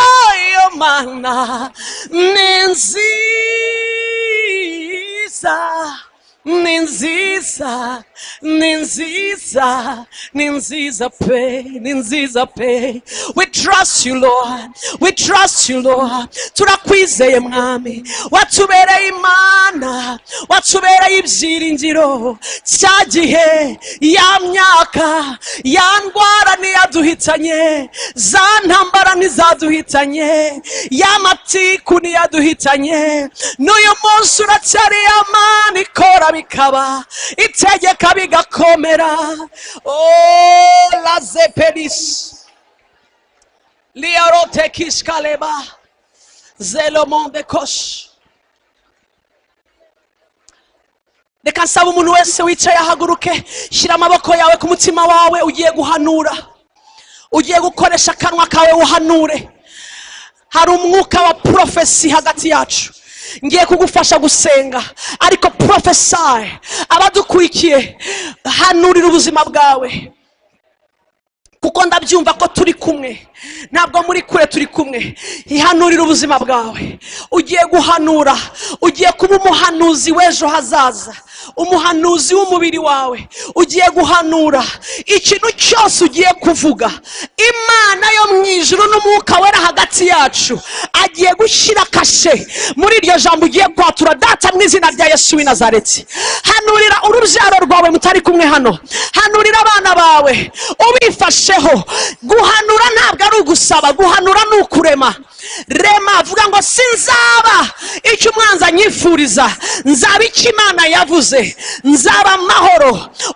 iyo mana ni nziza, ni nziza, ni nziza, ni nziza pe, ni nziza pe. We trust you, Lord. We trust you, Lord. Turakwizeye, Mwami. Watubereye Imana, watubereye ibyiringiro. Cya gihe, ya myaka, ya ndwara ntiyaduhitanye, za ntambara ntizaduhitanye, ya matiku ntiyaduhitanye. N'uyu munsi uracyari ya Mana ikora bikaba, itegeka bigakomera. Oh, la zepelis liarotekiskaleba zelomonde kosh. Reka nsaba umuntu wese wicaye ahaguruke. Shyira amaboko yawe ku mutima wawe. Ugiye guhanura, ugiye gukoresha akanwa kawe uhanure. Hari umwuka wa prophecy hagati yacu. Ngiye kugufasha gusenga, ariko prophesy. Abadukurikiye, hanurira ubuzima bwawe, kuko ndabyumva ko turi kumwe, ntabwo muri kure, turi kumwe. Ihanurira ubuzima bwawe. Ugiye guhanura, ugiye kuba umuhanuzi w'ejo hazaza, umuhanuzi w'umubiri wawe. Ugiye guhanura ikintu cyose ugiye kuvuga. Imana yo mu ijuru n'Umwuka Wera hagati yacu agiye gushyira kashe muri iryo jambo ugiye kwatura. Data, mu izina rya Yesu w'i Nazareti, hanurira urubyaro rwawe mutari kumwe hano, hanurira abana bawe ubifasheho. Guhanura ntabwo ari ugusaba, guhanura ni ukurema. Rema, vuga ngo: "Sinzaba icyo umwanzi anyifuriza, nzaba icyo Imana yavuze, nzaba amahoro."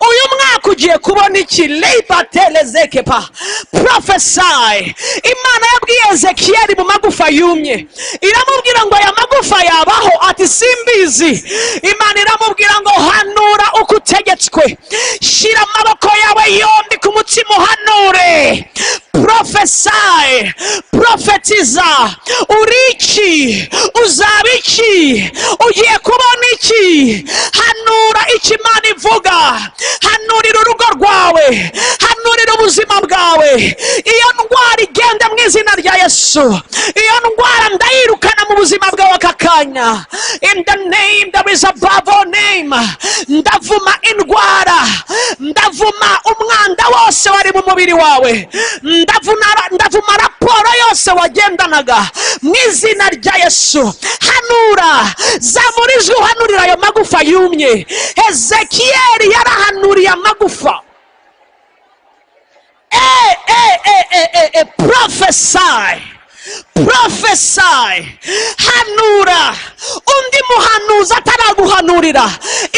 Uyu mwaka ugiye kubona iki? Leibatelezekepa. Prophesy. Imana yabwiye Ezekiyeli mu magufa yumye, iramubwira ngo: "Aya magufa yabaho?" Ati: "Simbizi." Imana iramubwira ngo: "Hanura uko utegetswe." Shyira amaboko yawe yombi ku mutima, uhanure. Prophesy, profetiza. Uri iki? Uzaba iki? Ugiye kubona iki? Hanura icyo Imana ivuga. Hanurira urugo rwawe, hanurira ubuzima bwawe. buzima bwawe. Iyo ndwara igende mu izina rya Yesu. Iyo ndwara ndayirukana mu buzima bwawe aka kanya. In the name that is above all name, ndavuma indwara, ndavuma umwanda wose wari mu mubiri wawe, ndavuma raporo yose wagendanaga mu izina rya Yesu. Hanura, zamura ijwi uhanurira ayo magufa yumye. Hezekiyeli yarahanuriye amagufa. Prophesy, prophesy, hanura. Undi muhanuzi ataraguhanurira,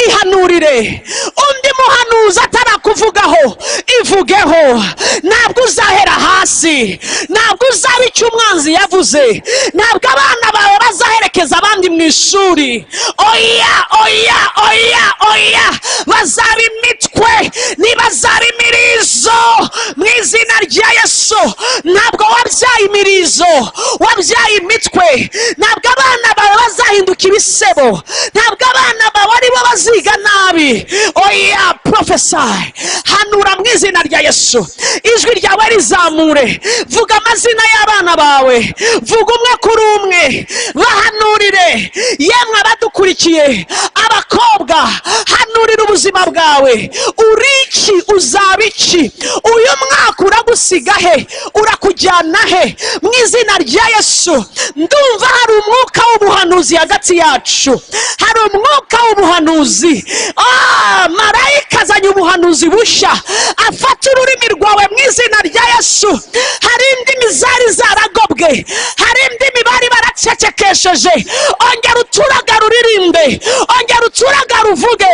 ihanurire. Undi muhanuzi atarakuvugaho, ivugeho. Ntabwo uzahera hasi, ntabwo uzaba icyo umwanzi yavuze, ntabwo abana bawe bazaherekeza abandi mu ishuri. Oya, oya, oya, oya! Bazaba imitwe, ntibazaba imirizo mu izina rya Yesu. Ntabwo wabyaye imirizo, wabyaye imitwe. Ntabwo abana bawe bazahinduka ibisebo, ntabwo abana bawe aribo baziga nabi. Oya! Prophesy, hanura mu izina rya Yesu. Ijwi ryawe rizamure, vuga amazina y'abana bawe, vuga umwe kuri umwe, bahanurire. Yemwe abadukurikiye, abakobwa, hanurira ubuzima bwawe. Uri iki? Uzaba iki? Uyu mwaka uragusiga he? Urakujyana he? Mu izina rya Yesu, ndumva hari umwuka w'ubuhanuzi hagati yacu, hari umwuka w'ubuhanuzi. Marayika azanye ubuhanuzi bushya, afata ururimi rwawe mu izina rya Yesu. Hari indimi zari zaragobwe, hari indimi bari baracecekesheje. Ongera uturagara uririmbe, ongera uturagara uvuge,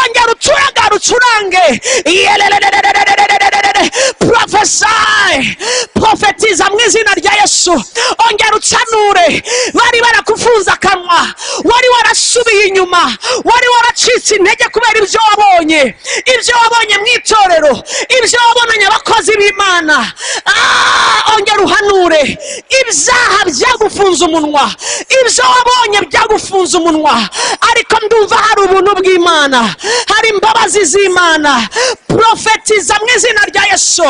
ongera uturagara ucurange. Yelelelelelelelelelele. Prophesy, profetiza mu izina rya Yesu. Ongera ucanure. Bari barakufunze akanwa, wari warasubiye inyuma, wari waracitse intege kubera ibyo wabonye, ibyo wabonye mu itorero, ibyo wabonanye abakozi b'Imana. Ongera uhanure. Ibyaha byagufunze umunwa, ibyo wabonye byagufunze umunwa, ariko ndumva hari ubuntu bw'Imana, hari imbabazi z'Imana. Profetiza mu izina rya Yesu.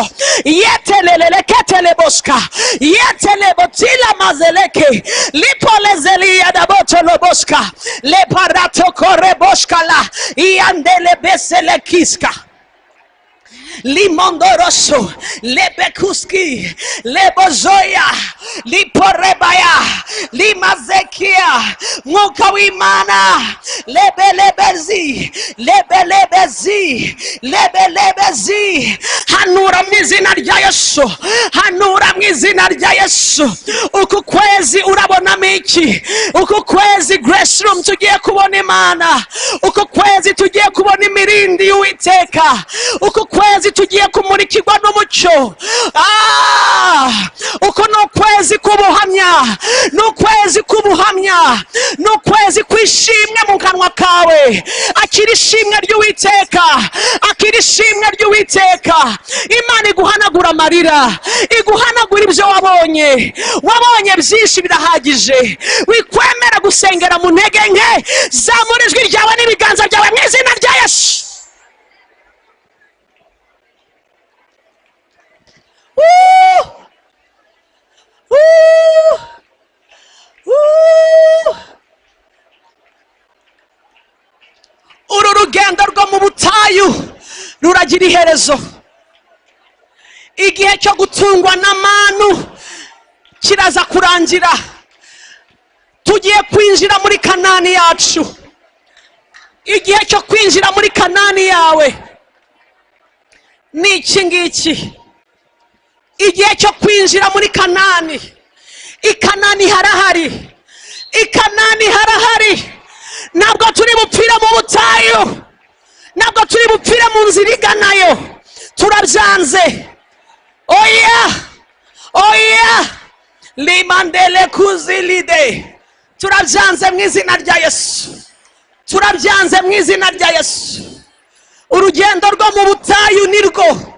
Yeteleleleketeleboska yetelebotila mazeleke lipolezeliadabotoloboska leparatokoreboskala iandelebeselekiska limondoroso lebekuski lebozoya liporebaya limazekia. Mwuka w'Imana, lebelebezi, lebelebezi, lebelebezi. Hanura mu izina rya Yesu, hanura mu izina rya Yesu. Uku kwezi urabonamo iki? Uku kwezi, Grace Room, tugiye kubona Imana. Uku kwezi tugiye kubona imirindi y'Uwiteka. Uku kwezi tugiye kumurikirwa n'umucyo. Uku ni ukwezi k'ubuhamya, ni ukwezi k'ubuhamya, ni ukwezi kw'ishimwe mu kanwa kawe. Akira ishimwe ry'Uwiteka, akira ishimwe ry'Uwiteka. Imana iguhanagura amarira, iguhanagura ibyo wabonye. Wabonye byinshi, birahagije. Wikwemera gusengera mu ntege nke. Zamura ijwi ryawe n'ibiganza byawe mu izina rya Yesu. Woo! Woo! Woo! Uru rugendo rwo mu butayu ruragira iherezo. Igihe cyo gutungwa n'amanu kiraza kurangira. Tugiye kwinjira muri Kanani yacu. Igihe cyo kwinjira muri Kanani yawe ni iki ngiki. Igihe cyo kwinjira muri Kanani. I Kanani harahari, i Kanani harahari. Ntabwo turi bupfire mu butayu, ntabwo turi bupfire mu nzira iganayo. Turabyanze. Oya, oya! Limandele kuzilide. Turabyanze mu izina rya Yesu, turabyanze mu izina rya Yesu. Urugendo rwo mu butayu ni rwo,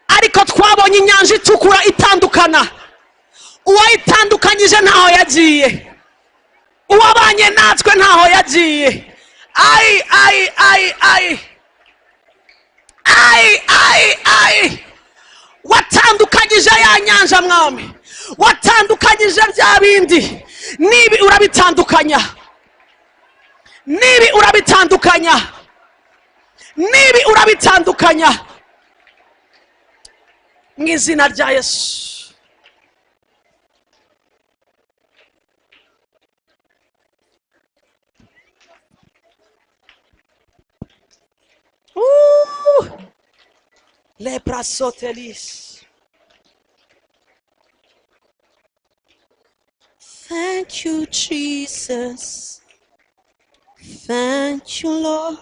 ariko twabonye Inyanja Itukura itandukana. Uwayitandukanyije ntaho yagiye, uwabanye natwe ntaho yagiye. Ayi, ayi, ayi, ayi, ayi, ayi, ayi! Nyanja, Mwami, watandukanyije bya bindi. Nibi urabitandukanya, nibi urabitandukanya, nibi urabitandukanya mu izina rya Yesu. Leprasotelis. Thank you, Jesus. Thank you, Lord.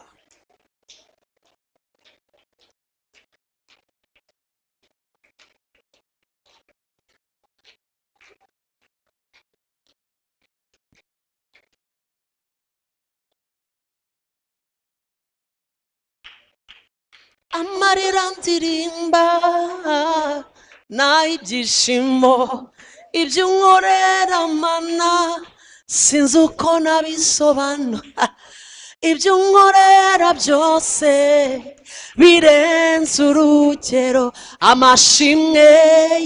Amarira ndirimba nayibyishimo, ibyo unkorera Mana sinzi uko nabisobanura. Ibyo unkorera byose birenze urugero. Amashimwe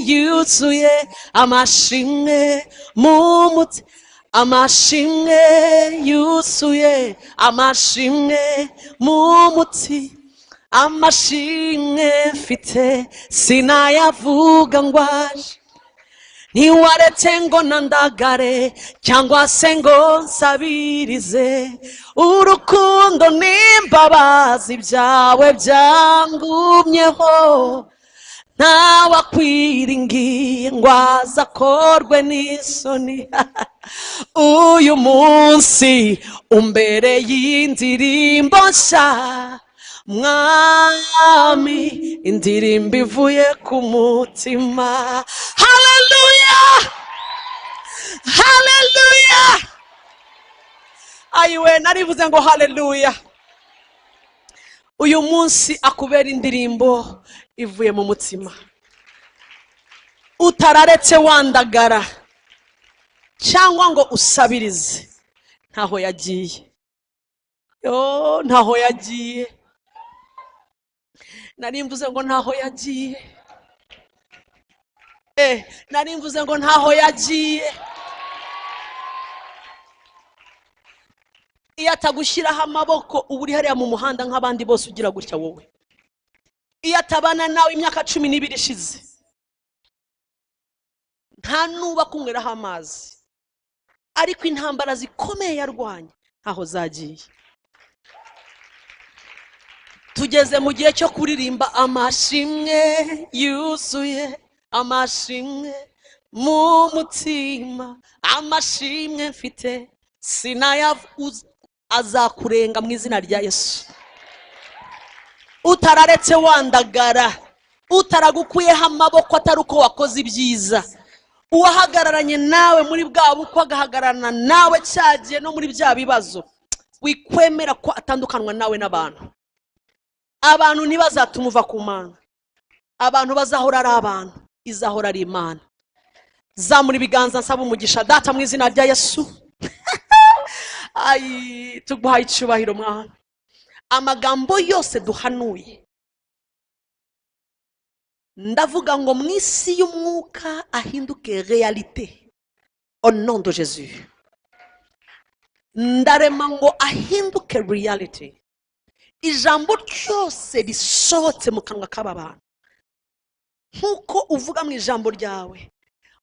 yuzuye, amashimwe mu muti, amashimwe yuzuye, amashimwe mu muti. Amashimwe mfite sinayavuga ngwaje, ntiwaretse ngo nandagare cyangwa se ngo nsabirize. Urukundo n'imbabazi byawe byangumyeho, ntawakwiringiye ngo azakorwe n'isoni. Uyu munsi umbereye indirimbo nshya, Mwami, indirimbo ivuye ku mutima. Haleluya, haleluya. Ayiwe, narivuze ngo haleluya. Uyu munsi akubera indirimbo ivuye mu mutima, utararetse wandagara cyangwa ngo usabirize. Ntaho yagiye, yo, ntaho yagiye. Nari mvuze ngo ntaho yagiye. Nari mvuze ngo ntaho yagiye. Iyo atagushyiraho amaboko uba uri hariya mu muhanda nk'abandi bose ugira gutya wowe. Iyo atabana nawe imyaka 12 ishize, nta nuba kunyweraho amazi. Ariko intambara zikomeye yarwanye ntaho zagiye. Tugeze mu gihe cyo kuririmba amashimwe yuzuye, amashimwe mu mutima, amashimwe mfite sinayavuze. Azakurenga mu izina rya Yesu. Utararetse wandagara, utaragukuyeho amaboko atari uko wakoze ibyiza, uwahagararanye nawe muri bwa bukwe agahagararana nawe cyagiye no muri bya bibazo, wikwemera ko atandukanwa nawe n'abantu. Abantu ntibazatuma uva ku Mana, abantu bazahora ari abantu, izahora ari Imana. Zamura ibiganza nsaba umugisha. Data, mu izina rya Yesu, ayi, tuguhaye icyubahiro Mwana. Amagambo yose duhanuye, ndavuga ngo mu isi y'umwuka ahinduke réalité au nom de Jésus. Ndarema ngo ahinduke reality. Ijambo ryose risohotse mu kanwa k'aba bantu, nk'uko uvuga mu ijambo ryawe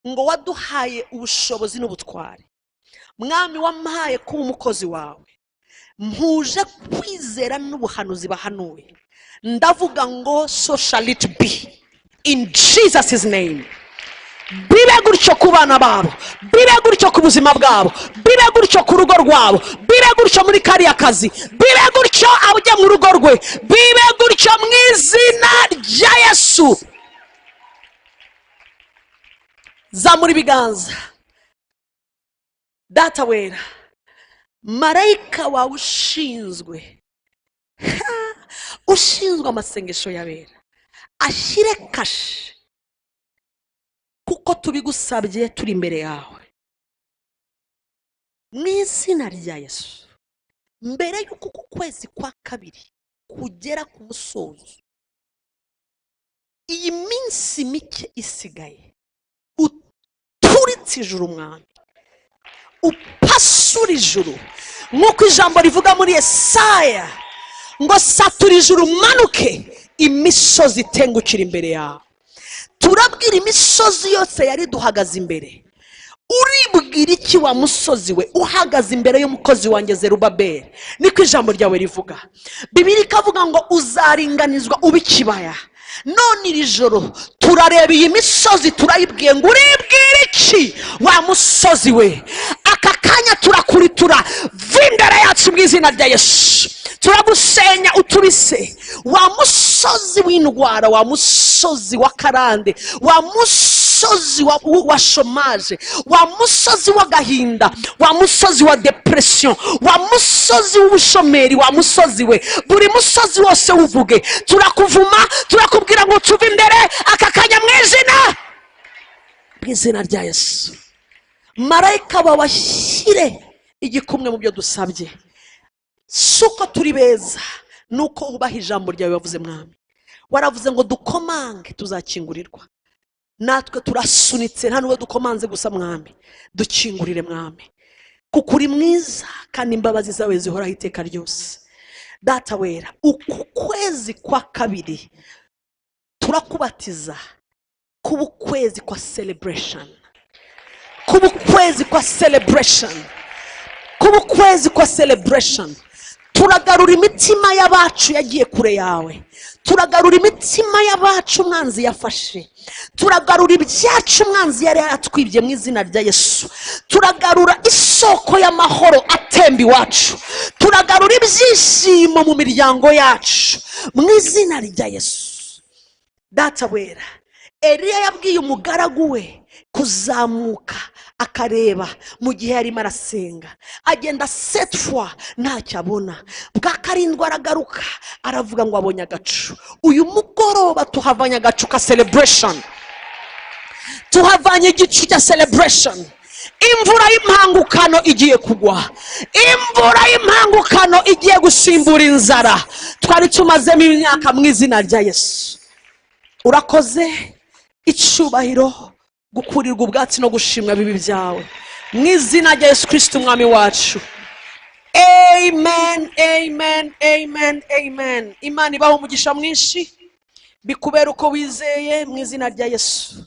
ngo waduhaye ubushobozi n'ubutware, Mwami wampaye kuba umukozi wawe, mpuje kwizera n'ubuhanuzi bahanuye, ndavuga ngo so shall it be in Jesus' name. Bibe gutyo ku bana babo, bibe gutyo ku buzima bwabo, bibe gutyo ku rugo rwabo, bibe gutyo muri kariya kazi, bibe gutyo abujya mu rugo rwe, bibe gutyo mu izina rya Yesu. Zamura ibiganza. Data wera, marayika wawe ushinzwe amasengesho y'abera, ashyire kashe, kuko tubigusabye turi imbere yawe mu izina rya Yesu. Mbere y'uko uku kwezi kwa kabiri kugera ku musozo, iyi minsi mike isigaye, Watse ijuru, Mwami, upasura ijuru, nk'uko ijambo rivuga muri Yesaya ngo: "Satura ijuru umanuke, imisozi itengukira imbere yawe." Turabwira imisozi yose yari duhagaze imbere: "Uribwira iki, wa musozi we, uhagaze imbere y'umukozi wanjye Zerubabeli?" Niko ijambo ryawe rivuga. Bibiri ikavuga ngo: "Uzaringanizwa ube ikibaya." None iri joro turareba iyi misozi, turayibwiye ngo: "Uribwira iki, wa musozi we?" Aka kanya turakuritura, va imbere yacu mu izina rya Yesu. Turagusenya utubise, wa musozi w'indwara, wa musozi wa karande, wa musozi wa chômage, wa musozi w'agahinda, wa musozi wa dépression, wa musozi w'ubushomeri, wa musozi we. Buri musozi wose wuvuge, turakuvuma, turakubwira ngo tuve imbere aka kanya mu izina rya Yesu. Marayika babashyire igikumwe mu byo dusabye. Si uko turi beza, ni uko wubaha ijambo ryawe wavuze. Mwami, waravuze ngo dukomange tuzakingurirwa. Natwe turasunitse, nta nubwo dukomanze gusa. Mwami, dukingurire, Mwami, kuko uri mwiza kandi imbabazi zawe zihoraho iteka ryose. Data wera, uku kwezi kwa kabiri turakubatiza kuba ukwezi kwa celebration, kuba ukwezi kwa celebration, kuba ukwezi kwa celebration. Turagarura imitima y'abacu yagiye kure yawe, turagarura imitima y'abacu umwanzi yafashe, turagarura ibyacu umwanzi yari yaratwibye mu izina rya Yesu. Turagarura isoko y'amahoro atemba iwacu, turagarura ibyishimo mu miryango yacu mu izina rya Yesu. Data wera, Eliya yabwiye umugaragu we kuzamuka akareba mu gihe yarimo arasenga. Agenda sept fois, ntacyo abona. Bwa karindwi aragaruka, aravuga ngo abonye agacu. Uyu mugoroba tuhavanye agacu ka celebration, tuhavanye igicu cya celebration. Imvura y'impangukano igiye kugwa, imvura y'impangukano igiye gusimbura inzara twari tumazemo imyaka mu izina rya Yesu. Urakoze. Icyubahiro, gukurirwa ubwatsi no gushimwa bibi byawe mu izina rya Yesu Kirisiti Umwami wacu. Amen, amen, amen, amen. Imana ibaha umugisha mwinshi, bikubera uko wizeye mu izina rya Yesu.